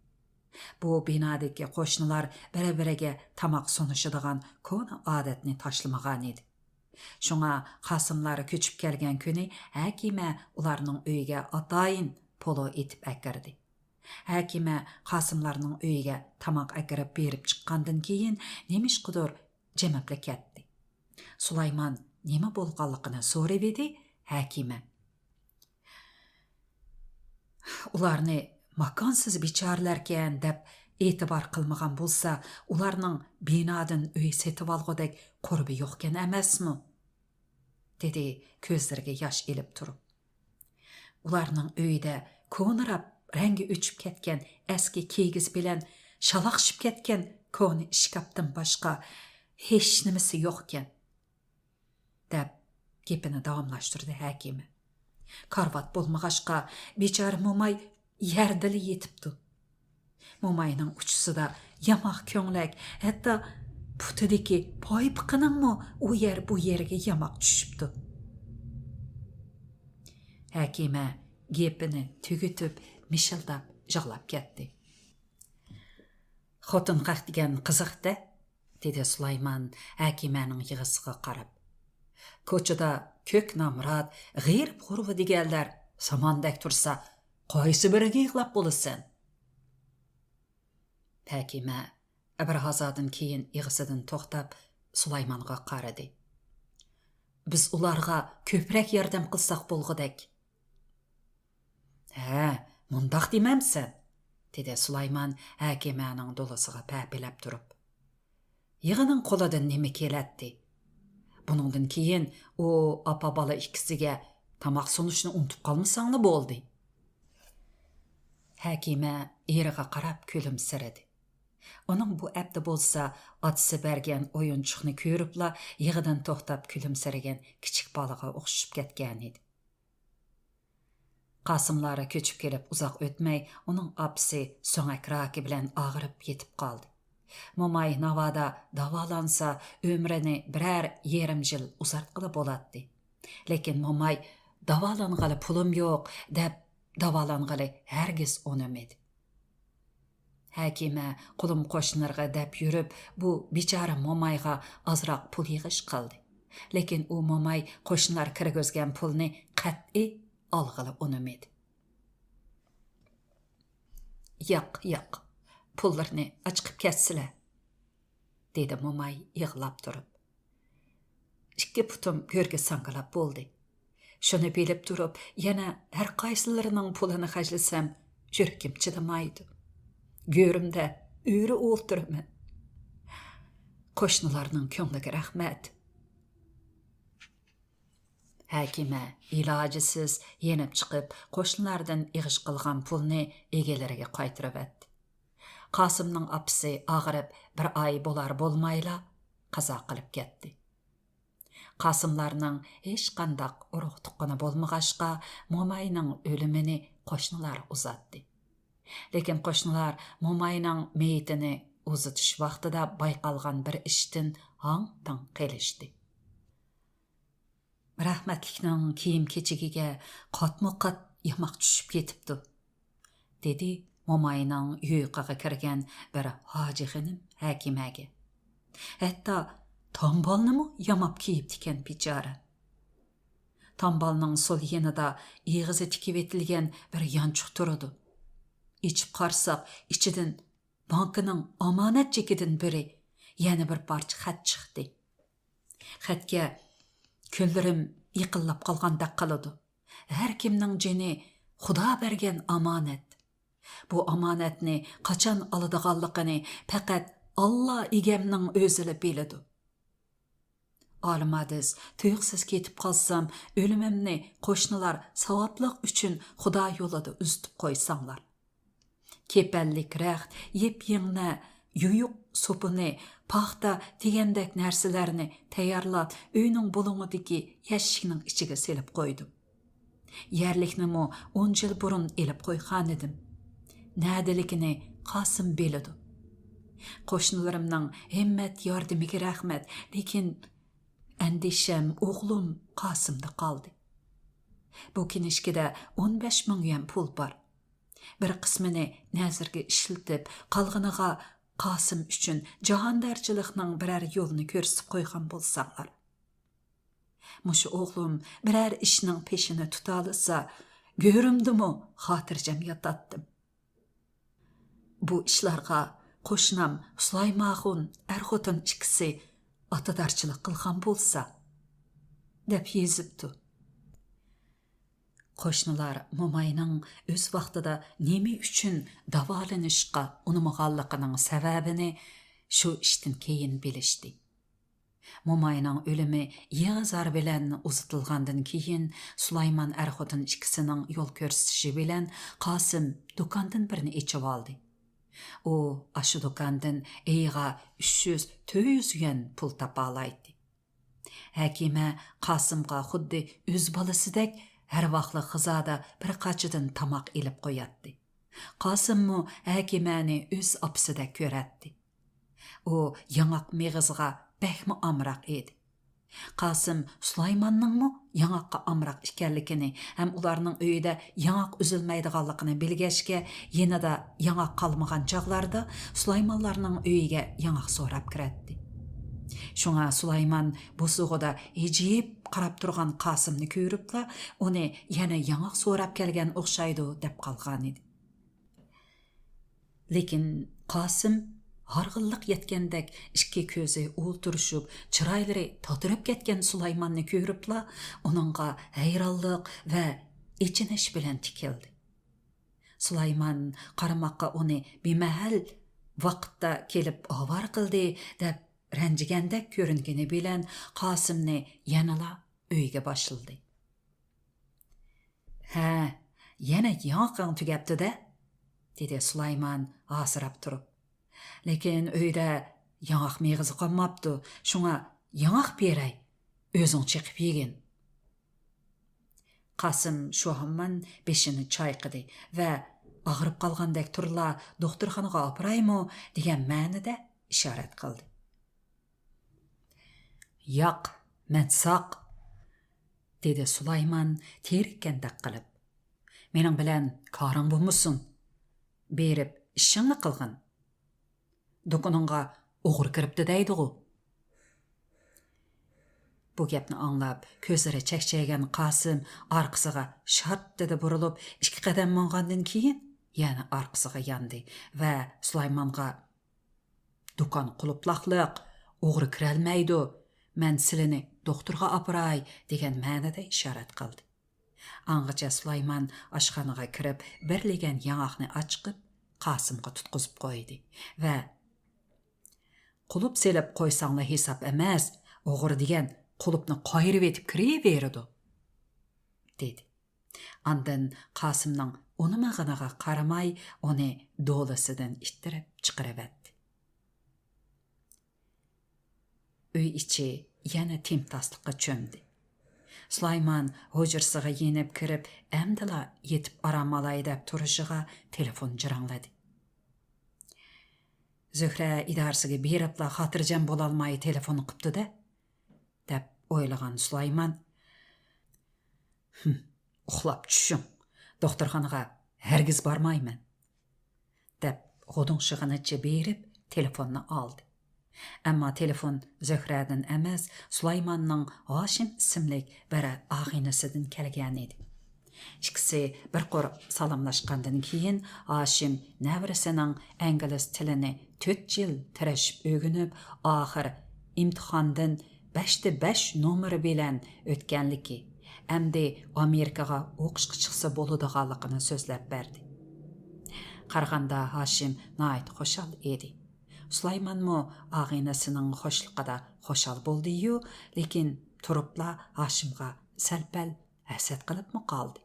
بۇ بىنادىكى قوشنىلار بىر-بىرىگە تاماق سۇنۇشىدىغان كونا ئادەتنى تاشلىمىغانىدى. شۇڭا قاسىملار كۆچۈپ كەلگەن كۈنى ھەكىمە ئۇلارنىڭ ئۆيىگە ئاتايىن پولۇ ئېتىپ ئەكىردى. ھەكىمە قاسىملارنىڭ ئۆيىگە تاماق ئەكىرىپ بېرىپ چىققاندىن كېيىن، نېمىشقىدۇر جىمىپلا كەتتى. سۇلايمان نېمە بولغانلىقىنى سورىۋىدى ھەكىمە. ئۇلارنى ماكانسىز بىچارىلەركەن دەپ ئېتىبار قىلمىغان بولسا، ئۇلارنىڭ بىنادىن ئۆي سېتىۋالغۇدەك قۇربى يوقكەن ئەمەسمۇ؟ دېدى كۆزلىرىگە ياش ئېلىپ تۇرۇپ. ئۇلارنىڭ ئۆيىدە كونىراپ رەڭگى ئۆچۈپ كەتكەن ئەسكى كىگىز بىلەن شالاقشىپ كەتكەن كونا ئىشكاپتىن باشقا ھېچنېمىسى يوقكەن. دەپ گېپىنى داۋاملاشتۇردى ھەكىمە. كارىۋات بولمىغاچقا، بىچارە موماي يەردىلا يېتىپتۇ. موماينىڭ ئۇچىسىدا ياماق كۆڭلەك، ھەتتا پۇتىدىكى پايپىقىنىڭمۇ ئۇ يەر بۇ يېرىگە ياماق چۈشۈپتۇ. ھەكىمە گېپىنى تۈگىتىپ، مىشىلداپ يىغلاپ كەتتى. خوتۇن خەق دېگەن قىزىق-دە، دېدى سۇلايمان ھەكىمەنىڭ يىغىسىغا قاراپ. كوچىدا كۆك نامرات، غېرىب-غۇربا دېگەنلەر ساماندەك تۇرسا، قايسى بىرىگە يىغلاپ بولىسەن؟ ھەكىمە بىر ھازادىن كېيىن يىغىسىدىن توختاپ، سۇلايمانغا قارىدى. بىز ئۇلارغا كۆپرەك ياردەم قىلساق بولغۇدەك. ھە، مۇنداق دېمەمسەن؟ دېدى سۇلايمان ھەكىمەنىڭ دولىسىغا پەپىلەپ تۇرۇپ. يىغىنىڭ قولىدىن نېمە كېلەتتى؟ بۇنىڭدىن كېيىن ئۇ ئاپا-بالا ئىككىسىگە تاماق سۇنۇشنى ئۇنتۇپ قالمىساڭلا بولدى. ھەكىمە ئېرىغا قاراپ كۈلۈمسىرىدى. ئۇنىڭ بۇ ئەپتە بولسا ئاتىسى بەرگەن ئويۇنچۇقنى كۆرۈپلا يىغىدىن توختاپ كۈلۈمسىرىگەن كىچىك بالىغا ئوخشىشىپ كەتكەنىدى. قاسىملار كۆچۈپ كېلىپ ئۇزاق ئۆتمەي، ئۇنىڭ ئاپىسى سۆڭەك راكى بىلەن ئاغرىپ يېتىپ قالدى. موماي ناۋادا داۋالانسا، ئۆمرىنى بىرەر يېرىم يىل ئۇزارتقىلى بولاتتى. لېكىن موماي، «داۋالانغىلى پۇلۇم يوق» دەپ، داۋالانغىلى ھەرگىز ئۇنىمىدى. ھەكىمە قولۇم قوشنىلىرىغا دەپ يۈرۈپ، بۇ بىچارە مومايغا ئازراق پۇل يىغىش قىلدى. لېكىن ئۇ موماي قوشنىلار كىرگۈزگەن پۇلنى قەتئىي ئالغىلى ئۇنىمىدى. «ياق، ياق، پۇللىرىنى ئاچىقىپ كەتسىلە»، دېدى موماي يىغلاپ تۇرۇپ. «ئىككى پۇتۇم گۆرگە ساڭگىلاپ بولدى. شۇنى بىلىپ تۇرۇپ، يەنە ھەر قايسىلىرىنىڭ پۇلىنى خەجلىسەم، يۈرىكىم چىدىمايدۇ. گۆرۈمدە ئۆرە ئولتۇرىمەن. قوشنىلارنىڭ كۆڭلىگە رەھمەت.» ھەكىمە ئىلاجىسىز يېنىپ چىقىپ، قوشنىلاردىن ئېغىش قىلغان پۇلنى ئىگىلىرىگە قايتۇرۇۋەتتى. قاسىمنىڭ ئاپىسى ئاغرىپ بىر ئاي بولار-بولمايلا قازا قىلىپ كەتتى. قاسىملارنىڭ ھېچقانداق ئۇرۇق-تۇغقىنى بولمىغاچقا، موماينىڭ ئۆلۈمىنى قوشنىلار ئۇزاتتى. لېكىن قوشنىلار موماينىڭ مېيىتىنى ئۇزىتىش ۋاقتىدا بايقالغان بىر ئىشتىن ھاڭ-تاڭ قېلىشتى. «رەھمەتلىكنىڭ كىيىم-كېچىكىگە قاتمۇ-قات ياماق چۈشۈپ كېتىپتۇ»، دېدى موماينىڭ يۇيقىغا كىرگەن بىر ھاجى خېنىم ھەكىمەگە. «ھەتتا تامبالنىمۇ ياماپ كىيىپتىكەن بىچارە. تامبالنىڭ سول يېنىدا ئېغىزى تىكىۋېتىلگەن بىر يانچۇق تۇرىدۇ. ئېچىپ قارىساق، ئىچىدىن بانكىنىڭ ئامانەت چېكىدىن بىرى، يەنە بىر پارچە خەت چىقتى. خەتكە كۈنلىرىم يېقىنلاپ قالغاندەك قىلىدۇ. ھەر كىمنىڭ جېنى خۇدا بەرگەن ئامانەت. بۇ ئامانەتنى قاچان ئالىدىغانلىقىنى پەقەت ئاللا ئىگەمنىڭ ئۆزىلا بىلىدۇ. ئالىم ھادىس، تۇيۇقسىز كېتىپ قالسام، ئۆلۈمۈمنى قوشنىلار ساۋابلىق ئۈچۈن خۇدا يولىدا ئۇزىتىپ قويساڭلار. كېپەنلىك رەخت، يىپ-يىڭنە، يۇيۇق سوپۇنى، پاختا دېگەندەك نەرسىلەرنى تەييارلاپ، ئۆينىڭ بۇلۇڭىدىكى يەشىكنىڭ ئىچىگە سېلىپ قويدۇم. يەرلىكنىمۇ ئون يىل بۇرۇن ئېلىپ قويغانىدىم. نەدىلىكىنى قاسىم بىلىدۇ. قوشنىلىرىمنىڭ ھىممەت ياردىمىگە رەھمەت، لېكىن ئەندىشەم ئوغلۇم قاسىمدا قالدى. بۇ كىنىشكىدە ئون بەش مىڭ يۈەن پۇل بار. بىر قىسمىنى نەزىرگە ئىشلىتىپ، قالغىنىغا قاسىم ئۈچۈن جاھاندارچىلىقنىڭ بىرەر يولىنى كۆرسىتىپ قويغان بولساڭلار. مۇشۇ ئوغلۇم بىرەر ئىشنىڭ پېشىنى تۇتالىسا، گۆرۈمدىمۇ خاتىرجەم ياتاتتىم. بۇ ئىشلارغا قوشنام سۇلايماخۇن ئەر-خوتۇن ئىككىسى ئاتىدارچىلىق قىلغان بولسا، دەپ يېزىپتۇ. قوشنىلار موماينىڭ ئۆز ۋاقتىدا نېمە ئۈچۈن داۋالىنىشقا ئۇنىمىغانلىقىنىڭ سەۋەبىنى شۇ ئىشتىن كېيىن بىلىشتى. موماينىڭ ئۆلۈمى يىغا-زار بىلەن ئۇزىتىلغاندىن كېيىن، سۇلايمان ئەر-خوتۇن ئىككىسىنىڭ يول كۆرسىتىشى بىلەن قاسىم دۇكاندىن بىرنى ئېچىۋالدى. ئۇ ئاشۇ دۇكاندىن ئېيىغا ئۈچ يۈز، تۆت يۈز يۈەن پۇل تاپالايتتى. ھەكىمە قاسىمغا خۇددى ئۆز بالىسىدەك ھەر ۋاقلىق غىزادا بىر قاچىدىن تاماق ئېلىپ قوياتتى. قاسىممۇ ھەكىمەنى ئۆز ئاپىسىدەك كۆرەتتى. ئۇ ياڭاق مېغىزىغا بەكمۇ ئامراق ئىدى. قاسىم سۇلايماننىڭمۇ ياڭاققا ئامراق ئىكەنلىكىنى ھەم ئۇلارنىڭ ئۆيىدە ياڭاق ئۈزۈلمەيدىغانلىقىنى بىلگەچكە، يېنىدا ياڭاق قالمىغان چاغلاردا سۇلايمانلارنىڭ ئۆيىگە ياڭاق سوراپ كىرەتتى. شۇڭا سۇلايمان بوسۇغىدا ھىجىيىپ قاراپ تۇرغان قاسىمنى كۆرۈپلا، ئۇنى يەنە ياڭاق سوراپ كەلگەن ئوخشايدۇ، دەپ قالغانىدى. لېكىن قاسىم ھارغىنلىق يەتكەندەك ئىككى كۆزى ئولتۇرۇشۇپ، چىرايلىرى تاتىرىپ كەتكەن سۇلايماننى كۆرۈپلا، ئۇنىڭغا ھەيرانلىق ۋە ئېچىنىش بىلەن تىكىلدى. سۇلايمان قارىماققا ئۇنى بىمەھەل ۋاقىتتا كېلىپ ئاۋارە قىلدى، دەپ رەنجىگەندەك كۆرۈنگىنى بىلەن قاسىمنى يەنىلا ئۆيگە باشلىدى. ھە، يەنە ياڭىقىڭ تۈگەپتۇ-دە، دېدى سۇلايمان ھاسىراپ تۇرۇپ. لېكىن ئۆيدە ياڭاق مېغىزى قالماپتۇ، شۇڭا ياڭاق بېرەي، ئۆزۈڭ چېقىپ يېگىن. قاسىم شۇ ھامان بېشىنى چايقىدى ۋە ئاغرىپ قالغاندەك تۇرلا دوختۇرخانىغا ئاپىرايمۇ دېگەن مەنىدە ئىشارەت قىلدى. ياق، مەن ساق، دېدى سۇلايمان تېرىككەندەك قىلىپ. مېنىڭ بىلەن كارىڭ بولمىسۇن. بېرىپ ئىشىڭنى قىلغىن. دۇكىنىڭغا ئوغرى كىرىپتۇ دەيدىغۇ. بۇ گەپنى ئاڭلاپ، كۆزلىرى چەكچەيگەن قاسىم ئارقىسىغا شارتتىدە بۇرۇلۇپ، ئىككى قەدەم ماڭغاندىن كېيىن يەنە ئارقىسىغا ياندى ۋە سۇلايمانغا، دۇكان قۇلۇپلاقلىق، ئوغرى كىرەلمەيدۇ، مەن سىلىنى دوختۇرغا ئاپىراي، دېگەن مەنىدە ئىشارەت قىلدى. ئاڭغىچە سۇلايمان ئاشخانىغا كىرىپ، بىر لېگەن ياڭاقنى ئاچىقىپ، قاسىمغا تۇتقۇزۇپ قويدى ۋە، قۇلۇپ سېلىپ قويساڭلا ھېساب ئەمەس، ئوغرى دېگەن قۇلۇپنى قايرىۋېتىپ كىرىۋېرىدۇ، دېدى. ئاندىن قاسىمنىڭ ئۇنىمىغىنىغا قارىماي، ئۇنى دولىسىدىن ئىتتىرىپ چىقىرىۋەتتى. ئۆي ئىچى يەنە تىمتاسلىققا چۆمدى. سۇلايمان ھۇجرىسىغا يېنىپ كىرىپ، ئەمدىلا يېتىپ ئارام ئالاي دەپ تۇرۇشىغا تېلېفون جىرىڭلىدى. زۆھرە ئىدارىسىگە بېرىپلا خاتىرجەم بولالماي تېلېفون قىپتۇ-دە، دەپ ئويلىغان سۇلايمان، ھىم، ئۇخلاپ چۈشۈڭ، دوختۇرخانىغا ھەرگىز بارمايمەن، دەپ غۇدۇڭشىغىنىچە بېرىپ تېلېفوننى ئالدى. ئەمما تېلېفون زۆھرەدىن ئەمەس، سۇلايماننىڭ ھاشىم ئىسىملىك بىر ئاغىنىسىدىن كەلگەنىدى. ئىككىسى بىر قۇر سالاملاشقاندىن كېيىن، ھاشىم نەۋرىسىنىڭ ئىنگلىز تىلىنى تۆت يىل تىرىشىپ ئۆگىنىپ، ئاخىر ئىمتىھاندىن بەشتە بەش نومۇرى بىلەن ئۆتكەنلىكى، ئەمدى ئامېرىكىغا ئوقۇشقا چىقسا بولىدىغانلىقىنى سۆزلەپ بەردى. قارىغاندا ھاشىم ناھايىتى خۇشال ئىدى. سۇلايمانمۇ ئاغىنىسىنىڭ خۇشلۇقىدا خۇشال بولدى-يۇ، لېكىن تۇرۇپلا ھاشىمغا سەل-پەل ھەسەت قىلىپمۇ قالدى.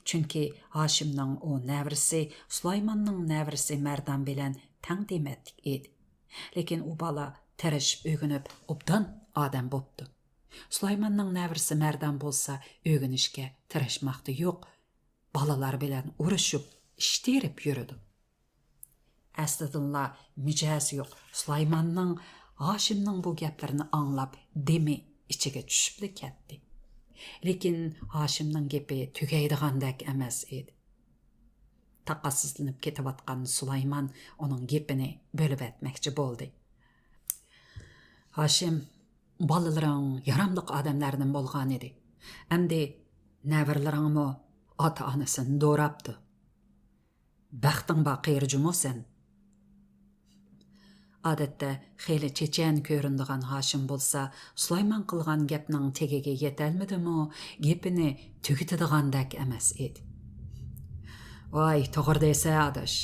چۈنكى ھاشىمنىڭ ئۇ نەۋرىسى سۇلايماننىڭ نەۋرىسى مەردان بىلەن تەڭ دېمەتلىك ئىدى. لېكىن ئۇ بالا تىرىشىپ ئۆگىنىپ ئوبدان ئادەم بوپتۇ. سۇلايماننىڭ نەۋرىسى مەردان بولسا ئۆگىنىشكە تىرىشماقتا يوق، بالىلار بىلەن ئۇرۇشۇپ، ئىش تېرىپ يۈرىدۇ. ئەسلىدىنلا مىجەزى يوق سۇلايماننىڭ ھاشىمنىڭ بۇ گەپلىرىنى ئاڭلاپ دېمى ئىچىگە چۈشۈپلا كەتتى. لېكىن ھاشىمنىڭ گېپى تۈگەيدىغاندەك ئەمەس ئىدى. تاقەتسىزلىنىپ كېتىۋاتقان سۇلايمان ئۇنىڭ گېپىنى بۆلۈۋەتمەكچى بولدى. ھاشىم، بالىلىرىڭ ياراملىق ئادەملەردىن بولغانىدى. ئەمدى نەۋرىلىرىڭمۇ ئاتا-ئانىسىنى دوراپتۇ. بەختىڭ بار قېرى جۇمۇ سەن. ئادەتتە خېلى چېچەن كۆرۈنىدىغان ھاشىم بولسا، سۇلايمان قىلغان گەپنىڭ تېگىگە يېتەلمىدىمۇ، گېپىنى تۈگىتىدىغاندەك ئەمەس ئىدى. ۋاي، توغرا دەيسە، ئاداش،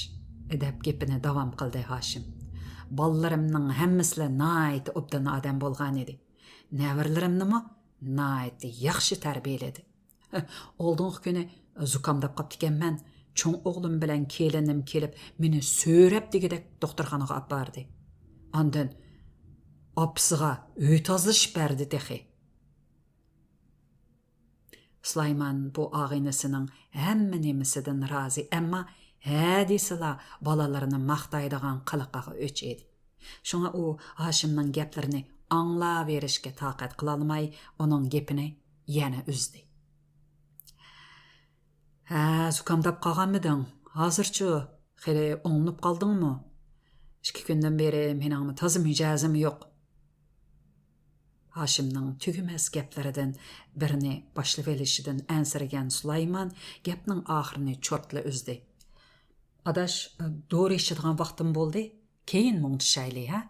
دەپ گېپىنى داۋام قىلدى ھاشىم. بالىلىرىمنىڭ ھەممىسىلا ناھايىتى ئوبدان ئادەم بولغانىدى. نەۋرىلىرىمنىمۇ ناھايىتى ياخشى تەربىيەلىدى. ئالدىنقى كۈنى زۇكامداپ قاپتىكەنمەن. چوڭ ئوغلۇم بىلەن كېلىنىم كېلىپ، مېنى سۆرەپ دېگۈدەك دوختۇرخانىغا ئاپاردى. ئاندىن ئاپىسىغا ئۆي تازىلىشىپ بەردى تېخى. سۇلايمان بۇ ئاغىنىسىنىڭ ھەممە نېمىسىدىن رازى، ئەمما ھە دېسىلا بالىلىرىنى ماختايدىغان قىلىقىغا ئۆچ ئىدى. شۇڭا ئۇ ھاشىمنىڭ گەپلىرىنى ئاڭلاۋېرىشكە تاقەت قىلالماي، ئۇنىڭ گېپىنى يەنە ئۈزدى. ھە، زۇكامداپ قالغانمىدىڭ؟ ھازىرچۇ؟ خېلى ئوڭلىنىپ قالدىڭمۇ؟ ئىككى كۈندىن بېرى مېنىڭمۇ تازا مىجەزىم يوق. ھاشىمنىڭ تۈگىمەس گەپلىرىدىن بىرنى باشلىۋېلىشىدىن ئەنسىرىگەن سۇلايمان گەپنىڭ ئاخىرىنى چورتلا ئۈزدى. ئاداش، دورا ئىچىدىغان ۋاقتىم بولدى، كېيىن مۇڭدىشايلى، ھە؟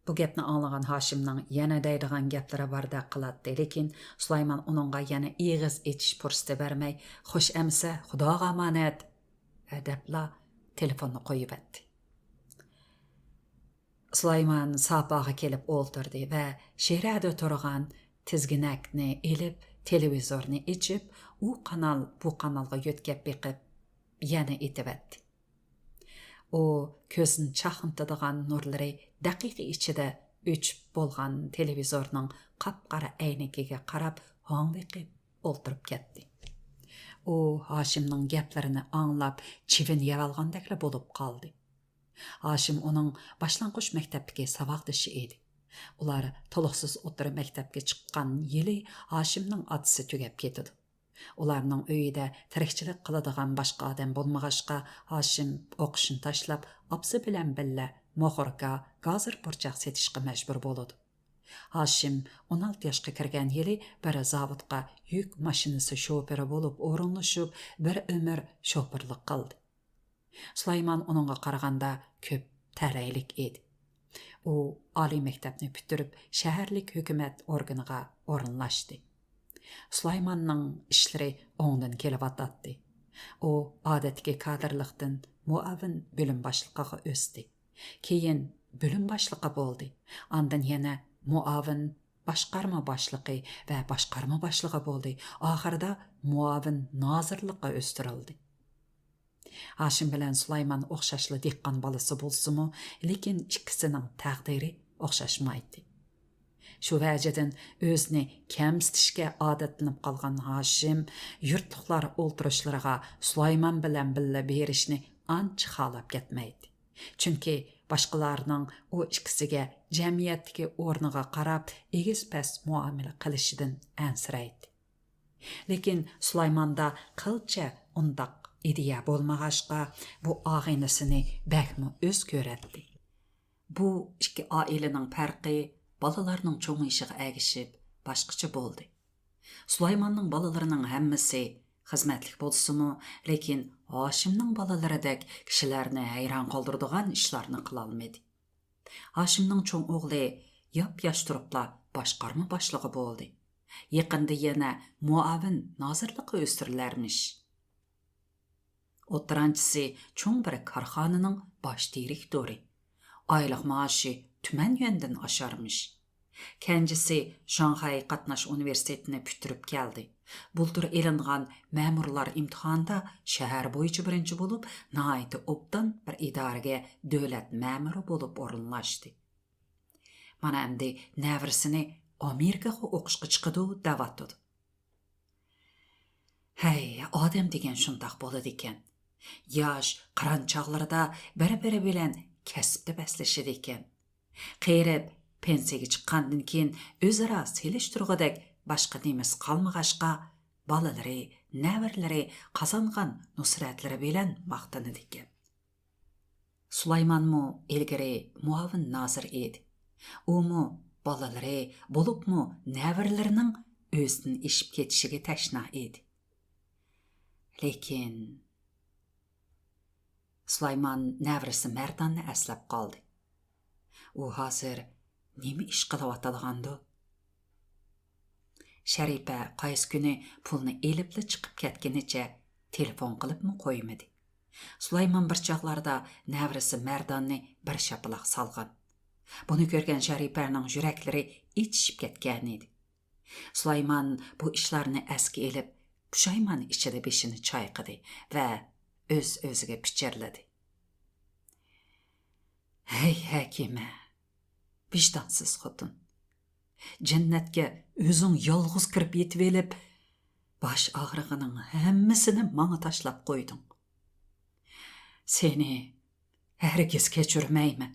بۇ گەپنى ئاڭلىغان ھاشىمنىڭ يەنە دەيدىغان گەپلىرى باردەك قىلاتتى، لېكىن سۇلايمان ئۇنىڭغا يەنە ئېغىز ئېچىش پۇرسىتى بەرمەي، خوش ئەمىسە، خۇداغا ئامانەت، دەپلا تېلېفوننى قويۇۋەتتى. سۇلايمان ساپاغا كېلىپ ئولتۇردى ۋە شىرەدە تۇرغان تىزگىنەكنى ئېلىپ، تېلېۋىزورنى ئېچىپ، ئۇ قانال، بۇ قانالغا يۆتكەپ بېقىپ، يەنە ئېتىۋەتتى. ئۇ كۆزنى چاقنىتىدىغان نۇرلىرى دەقىقە ئىچىدە ئۆچۈپ بولغان تېلېۋىزورنىڭ قاپقارا ئەينىكىگە قاراپ ھاڭۋېقىپ ئولتۇرۇپ كەتتى. ئۇ ھاشىمنىڭ گەپلىرىنى ئاڭلاپ چىۋىن يەۋالغاندەكلا بولۇپ قالدى. ھاشىم ئۇنىڭ باشلانغۇچ مەكتەپتىكى ساۋاقدىشى ئىدى. ئۇلار تولۇقسىز ئوتتۇرا مەكتەپكە چىققان يىلى ھاشىمنىڭ ئاتىسى تۈگەپ كېتىدۇ. ئۇلارنىڭ ئۆيىدە تىرىكچىلىك قىلىدىغان باشقا ئادەم بولمىغاچقا، ھاشىم ئوقۇشنى تاشلاپ، ئاپىسى بىلەن بىللە موخوركا، گازىر پۇرچاق سېتىشقا مەجبۇر بولىدۇ. ھاشىم ئون ئالتە ياشقا كىرگەن يىلى بىر زاۋۇتقا يۈك ماشىنىسى شوپۇرى بولۇپ ئورۇنلىشىپ، بىر ئۆمۈر شوپۇرلۇق قىلدى. سۇلايمان ئۇنىڭغا قارىغاندا كۆپ تەلەيلىك ئىدى. ئۇ ئالىي مەكتەپنى پۈتتۈرۈپ، شەھەرلىك ھۆكۈمەت ئورگىنىغا ئورۇنلاشتى. سۇلايماننىڭ ئىشلىرى ئوڭدىن كېلىۋاتاتتى. ئۇ ئادەتتىكى كادىرلىقتىن مۇئاۋىن بۆلۈم باشلىقىغا ئۆستى. كېيىن بۆلۈم باشلىقى بولدى. ئاندىن يەنە مۇئاۋىن باشقارما باشلىقى ۋە باشقارما باشلىقى بولدى. ئاخىرىدا مۇئاۋىن نازىرلىققا ئۆستۈرۈلدى. ھاشىم بىلەن سۇلايمان ئوخشاشلا دېھقان بالىسى بولسىمۇ، لېكىن ئىككىسىنىڭ تەقدىرى ئوخشاشمايتتى. شۇ ۋەجىدىن ئۆزىنى كەمسىتىشكە ئادەتلىنىپ قالغان ھاشىم يۇرتلۇقلار ئولتۇرۇشلىرىغا سۇلايمان بىلەن بىللە بېرىشنى ئانچە خالاپ كەتمەيتتى. چۈنكى باشقىلارنىڭ ئۇ ئىككىسىگە جەمئىيەتتىكى ئورنىغا قاراپ ئېگىز-پەس مۇئامىلە قىلىشىدىن ئەنسىرەيتتى. لېكىن سۇلايماندا قىلچە ئۇنداق ئىدىيە بولمىغاچقا، بۇ ئاغىنىسىنى بەكمۇ ئۆز كۆرەتتى. بۇ ئىككى ئائىلىنىڭ پەرقى بالىلارنىڭ چوڭىيىشىغا ئەگىشىپ باشقىچە بولدى. سۇلايماننىڭ بالىلىرىنىڭ ھەممىسى خىزمەتلىك بولسىمۇ، لېكىن ھاشىمنىڭ بالىلىرىدەك كىشىلەرنى ھەيران قالدۇرىدىغان ئىشلارنى قىلالمىدى. ھاشىمنىڭ چوڭ ئوغلى ياپياش تۇرۇپلا باشقارما باشلىقى بولدى. يېقىندا يەنە مۇئاۋىن نازىرلىققا ئۆستۈرۈلەرمىش. ئوتتۇرانچىسى چوڭ بىر كارخانىنىڭ باش دىرېكتورى. ئايلىق مائاشى تۈمەن يۈەندىن ئاشارمىش. كەنجىسى شاڭخەي قاتناش ئۇنىۋېرسىتېتىنى پۈتتۈرۈپ كەلدى. بۇلتۇر ئېلىنغان مەمۇرلار ئىمتىھانىدا شەھەر بويىچە بىرىنچى بولۇپ، ناھايىتى ئوبدان بىر ئىدارىگە دۆلەت مەمۇرى بولۇپ ئورۇنلاشتى. مانا ئەمدى نەۋرىسىنى ئامېرىكىغا ئوقۇشقا چىقىدۇ دەۋاتىدۇ. ھەي، ئادەم دېگەن شۇنداق بولىدىكەن. ياش، قىران چاغلىرىدا بىر-بىرى بىلەن كەسىپتە بەسلىشىدىكەن. قېرىپ، پېنسىيەگە چىققاندىن كېيىن ئۆزئارا سېلىشتۇرغۇدەك باشقا نېمىسى قالمىغاچقا، بالىلىرى، نەۋرىلىرى قازانغان نۇسرەتلىرى بىلەن ماختىنىدىكەن. سۇلايمانمۇ ئىلگىرى مۇئاۋىن نازىر ئىدى. ئۇمۇ بالىلىرى، بولۇپمۇ نەۋرىلىرىنىڭ ئۆزىدىن ئېشىپ كېتىشىگە تەشنا ئىدى. لېكىن سۇلايمان نەۋرىسى مەرداننى ئەسلەپ قالدى. ئۇ ھازىر نېمە ئىش قىلىۋاتىدىغاندۇ؟ شەرىپە قايسى كۈنى پۇلنى ئېلىپلا چىقىپ كەتكىنىچە تېلېفون قىلىپمۇ قويمىدى. سۇلايمان بىر چاغلاردا نەۋرىسى مەرداننى بىر شاپىلاق سالغان. بۇنى كۆرگەن شەرىپەنىڭ يۈرەكلىرى ئېچىشىپ كەتكەنىدى. سۇلايمان بۇ ئىشلارنى ئەسكە ئېلىپ، پۇشايمان ئىچىدە بېشىنى چايقىدى ۋە ئۆز-ئۆزىگە پىچىرلىدى. ھەي ھەكىمە، ۋىجدانسىز خوتۇن! جەننەتكە ئۆزۈڭ يالغۇز كىرىپ يېتىۋېلىپ، باش ئاغرىقىنىڭ ھەممىسىنى ماڭا تاشلاپ قويدۇڭ. سېنى ھەرگىز كەچۈرمەيمەن.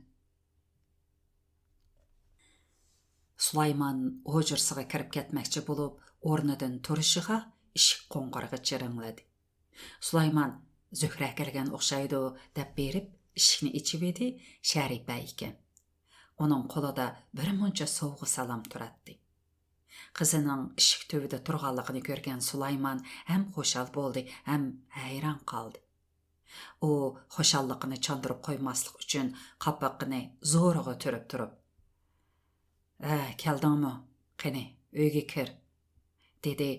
سۇلايمان ھۇجرىسىغا كىرىپ كەتمەكچى بولۇپ، ئورنىدىن تۇرۇشىغا ئىشىك قوڭغۇرىقى چىرىڭلىدى. سۇلايمان زۆھرە كەلگەن ئوخشايدۇ دەپ بېرىپ ئىشىكنى ئېچىۋىدى، شەرىپە ئىكەن. ئۇنىڭ قولىدا بىر مۇنچە سوۋغا سالام تۇراتتى. قىزىنىڭ ئىشىك تۈۋىدە تۇرغانلىقىنى كۆرگەن سۇلايمان ھەم خۇشال بولدى، ھەم ھەيران قالدى. ئۇ خۇشاللىقىنى چاندۇرۇپ قويماسلىق ئۈچۈن قاپىقىنى زورىغا تۈرۈپ تۇرۇپ، ھە، كەلدىڭمۇ؟ قېنى، ئۆيگە كىر، دېدى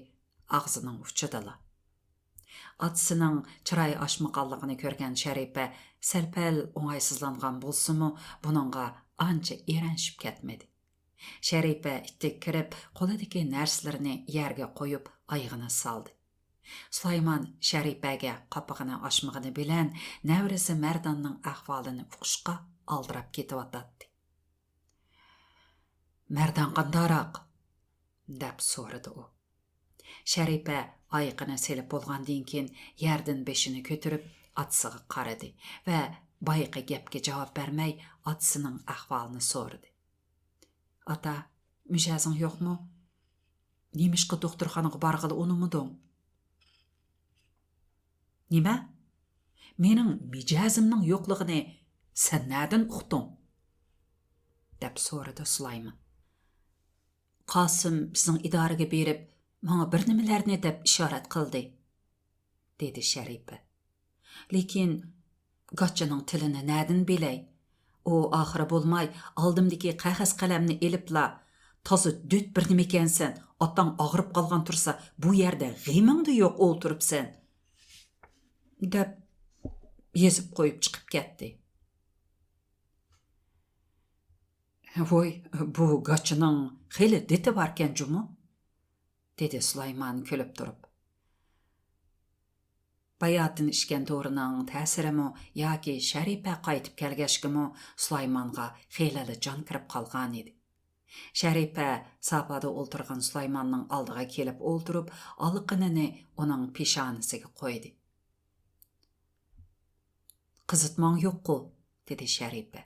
ئاغزىنىڭ ئۇچىدىلا. ئاتىسىنىڭ چىراي ئاچمىغانلىقىنى كۆرگەن شەرىپە سەل-پەل ئوڭايسىزلانغان بولسىمۇ، بۇنىڭغا ئانچە ئېرەنشىپ كەتمىدى. شەرىپە ئىتتىك كىرىپ، قولىدىكى نەرسىلىرىنى يەرگە قويۇپ، ئايىغىنى سالدى. سۇلايمان شەرىپەگە قاپىقىنى ئاچمىغىنى بىلەن، نەۋرىسى مەرداننىڭ ئەھۋالىنى ئۇقۇشقا ئالدىراپ كېتىۋاتاتتى. «مەردان قانداقراق؟» دەپ سورىدى ئۇ. شەرىپە ئايىقىنى سېلىپ بولغاندىن كېيىن، يەردىن بېشىنى كۆتۈرۈپ، ئاتىسىغا قارىدى ۋە بايىقى گەپكە جاۋاب بەرمەي، ئاتىسىنىڭ ئەھۋالىنى سورىدى. «ئاتا، مىجەزىڭ يوقمۇ؟ نېمىشقا دوختۇرخانىغا بارغىلى ئۇنىمىدىڭ؟» «نېمە؟ مېنىڭ مىجەزىمنىڭ يوقلۇقىنى سەن نەدىن ئۇقتۇڭ؟» دەپ سورىدى سۇلايمان. «قاسىم بىزنىڭ ئىدارىگە بېرىپ، ماڭا بىر نېمىلەرنى دەپ ئىشارەت قىلدى»، دېدى شەرىپە. «لېكىن گاچىنىڭ تىلىنى نەدىن بىلەي؟ ئۇ ئاخىرى بولماي ئالدىمدىكى قەغەز قەلەمنى ئېلىپلا، تازا دۆت بىر نېمىكەنسەن، ئاتاڭ ئاغرىپ قالغان تۇرسا، بۇ يەردە غېمىڭدە يوق ئولتۇرۇپسەن، دەپ يېزىپ قويۇپ چىقىپ كەتتى. ۋوي، بۇ گاچىنىڭ خېلى دىتى باركەن جۇمۇ، دېدى سۇلايمان كۈلۈپ تۇرۇپ. باياتىن ئىچكەن دورىنىڭ تەسىرىمۇ ياكى شەرىپە قايتىپ كەلگەچكىمۇ سۇلايمانغا خېلىلا جان كىرىپ قالغانىدى. شەرىپە ساپادا ئولتۇرغان سۇلايماننىڭ ئالدىغا كېلىپ ئولتۇرۇپ، ئالىقىنىنى ئۇنىڭ پېشانىسىگە قويدى. «قىزىتماڭ يوققۇ؟» دېدى شەرىپە.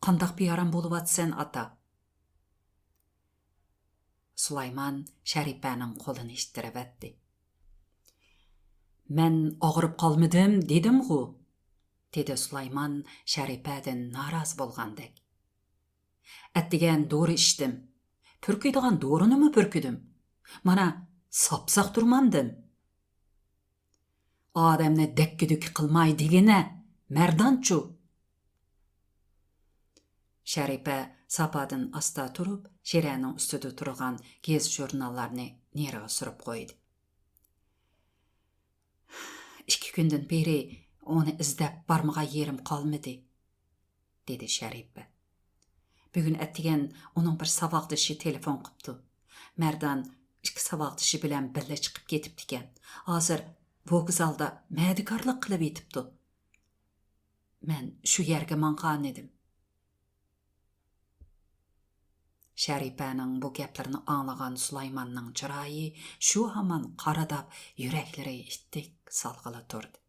«قانداق بىئارام بولۇۋاتىسەن، ئاتا؟» سۇلايمان شەرىپەنىڭ قولىنى ئىتتىرىۋەتتى. «مەن ئاغرىپ قالمىدىم دېدىمغۇ؟» دېدى سۇلايمان شەرىپەدىن نارازى بولغاندەك. «ئەتىگەن دورا ئىچتىم. پۈركۈيدىغان دورىنىمۇ پۈركۈدۈم. مانا، ساپساق تۇرمامدىم.» «ئادەمنى دەككە-دۈككە قىلماي دېگىنە، مەردانچۇ؟» شەرىپە ساپادىن ئاستا تۇرۇپ، شىرەنىڭ ئۈستىدە تۇرغان گېزىت-ژۇرناللارنى نېرىغا سۈرۈپ قويدى. «ئىككى كۈندىن بېرى ئۇنى ئىزدەپ بارمىغان يېرىم قالمىدى.» دېدى شەرىپە. «بۈگۈن ئەتىگەن ئۇنىڭ بىر ساۋاقدىشى تېلېفون قىپتۇ. مەردان ئىككى ساۋاقدىشى بىلەن بىللە چىقىپ كېتىپتىكەن. ھازىر ۋوگزالدا مەدىكارلىق قىلىۋېتىپتۇ. مەن شۇ يەرگە ماڭغانىدىم.» شەرىپەنىڭ بۇ گەپلىرىنى ئاڭلىغان سۇلايماننىڭ چىرايى شۇ ھامان قارىداپ، يۈرەكلىرى ئىتتىك سالغىلى تۇردى.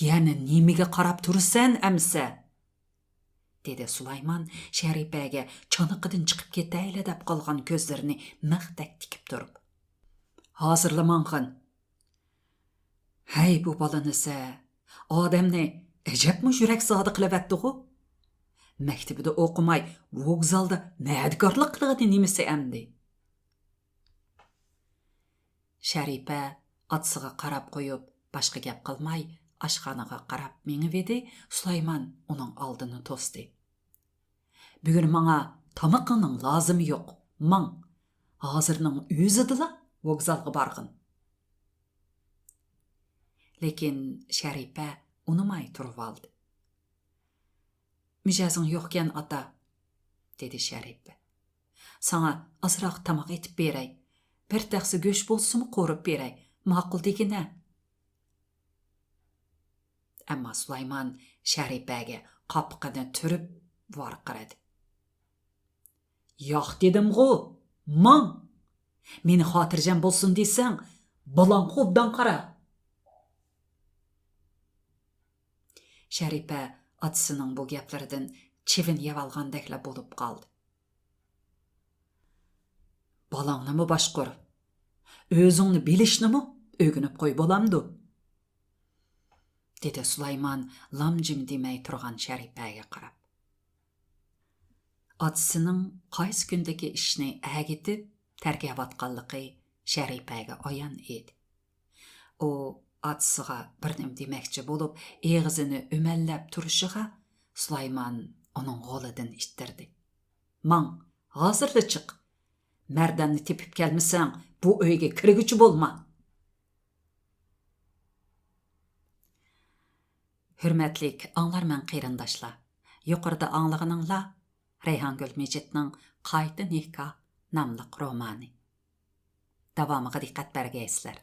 يەنە نېمىگە قاراپ تۇرىسەن ئەمىسە؟ دېدى سۇلايمان شەرىپەگە چانىقىدىن چىقىپ كېتەيلى دەپ قالغان كۆزلىرىنى مىختەك تىكىپ تۇرۇپ. ھازىرلا ماڭغىن. ھەي، بۇ بالىنىسە، ئادەمنى ئەجەبمۇ يۈرەك زادى قىلىۋەتتىغۇ. مەكتىپىدە ئوقۇماي، ۋوگزالدا مەدىكارلىق قىلغىنى نېمىسى ئەمدى؟ شەرىپە ئاتىسىغا قاراپ قويۇپ، باشقا گەپ قىلماي، ئاشخانىغا قاراپ مېڭىۋىدى، سۇلايمان ئۇنىڭ ئالدىنى توستى. بۈگۈن ماڭا تامىقىڭنىڭ لازىمى يوق، ماڭ، ھازىرنىڭ ئۆزىدىلا ۋوگزالغا بارغىن. لېكىن شەرىپە ئۇنىماي تۇرۇۋالدى. مىجەزىڭ يوقكەن، ئاتا، دېدى شەرىپە. ساڭا ئازراق تاماق ئېتىپ بېرەي. بىر تەخسە گۆش بولسىمۇ قورۇپ بېرەي. ماقۇل دېگىنە. ئەمما سۇلايمان شەرىپەگە قاپىقىنى تۈرۈپ ۋارقىرىدى. ياق دېدىمغۇ، ماڭ! مېنى خاتىرجەم بولسۇن دېسەڭ، بالاڭغا ئوبدان قارا! شەرىپە ئاتىسىنىڭ بۇ گەپلىرىدىن چىۋىن يەۋالغاندەكلا بولۇپ قالدى. بالاڭنىمۇ باشقۇر، ئۆزۈڭنى بىلىشنىمۇ ئۆگىنىپ قوي بولامدۇ؟ دېدى سۇلايمان لام-جىم دېمەي تۇرغان شەرىپەگە قاراپ. ئاتىسىنىڭ قايسى كۈندىكى ئىشنى ئەگىتىپ تەركەۋاتقانلىقى شەرىپەگە ئايان ئىدى. ئۇ ئاتىسىغا بىر نېمە دېمەكچى بولۇپ، ئېغىزىنى ئۈمەللەپ تۇرۇشىغا سۇلايمان ئۇنىڭ غولىدىن ئىتتىردى. ماڭ، ھازىرلا چىق! مەرداننى تېپىپ كەلمىسەڭ، بۇ ئۆيگە كىرگۈچى بولما! ھۆرمەتلىك ئاڭلارمەن قېرىنداشلار، يۇقىرىدا ئاڭلىغىنىڭلار رەيھانگۈل مىجىتنىڭ قايتا نىكاھ ناملىق رومانى. داۋامىغا دىققەت بەرگەيسىلەر.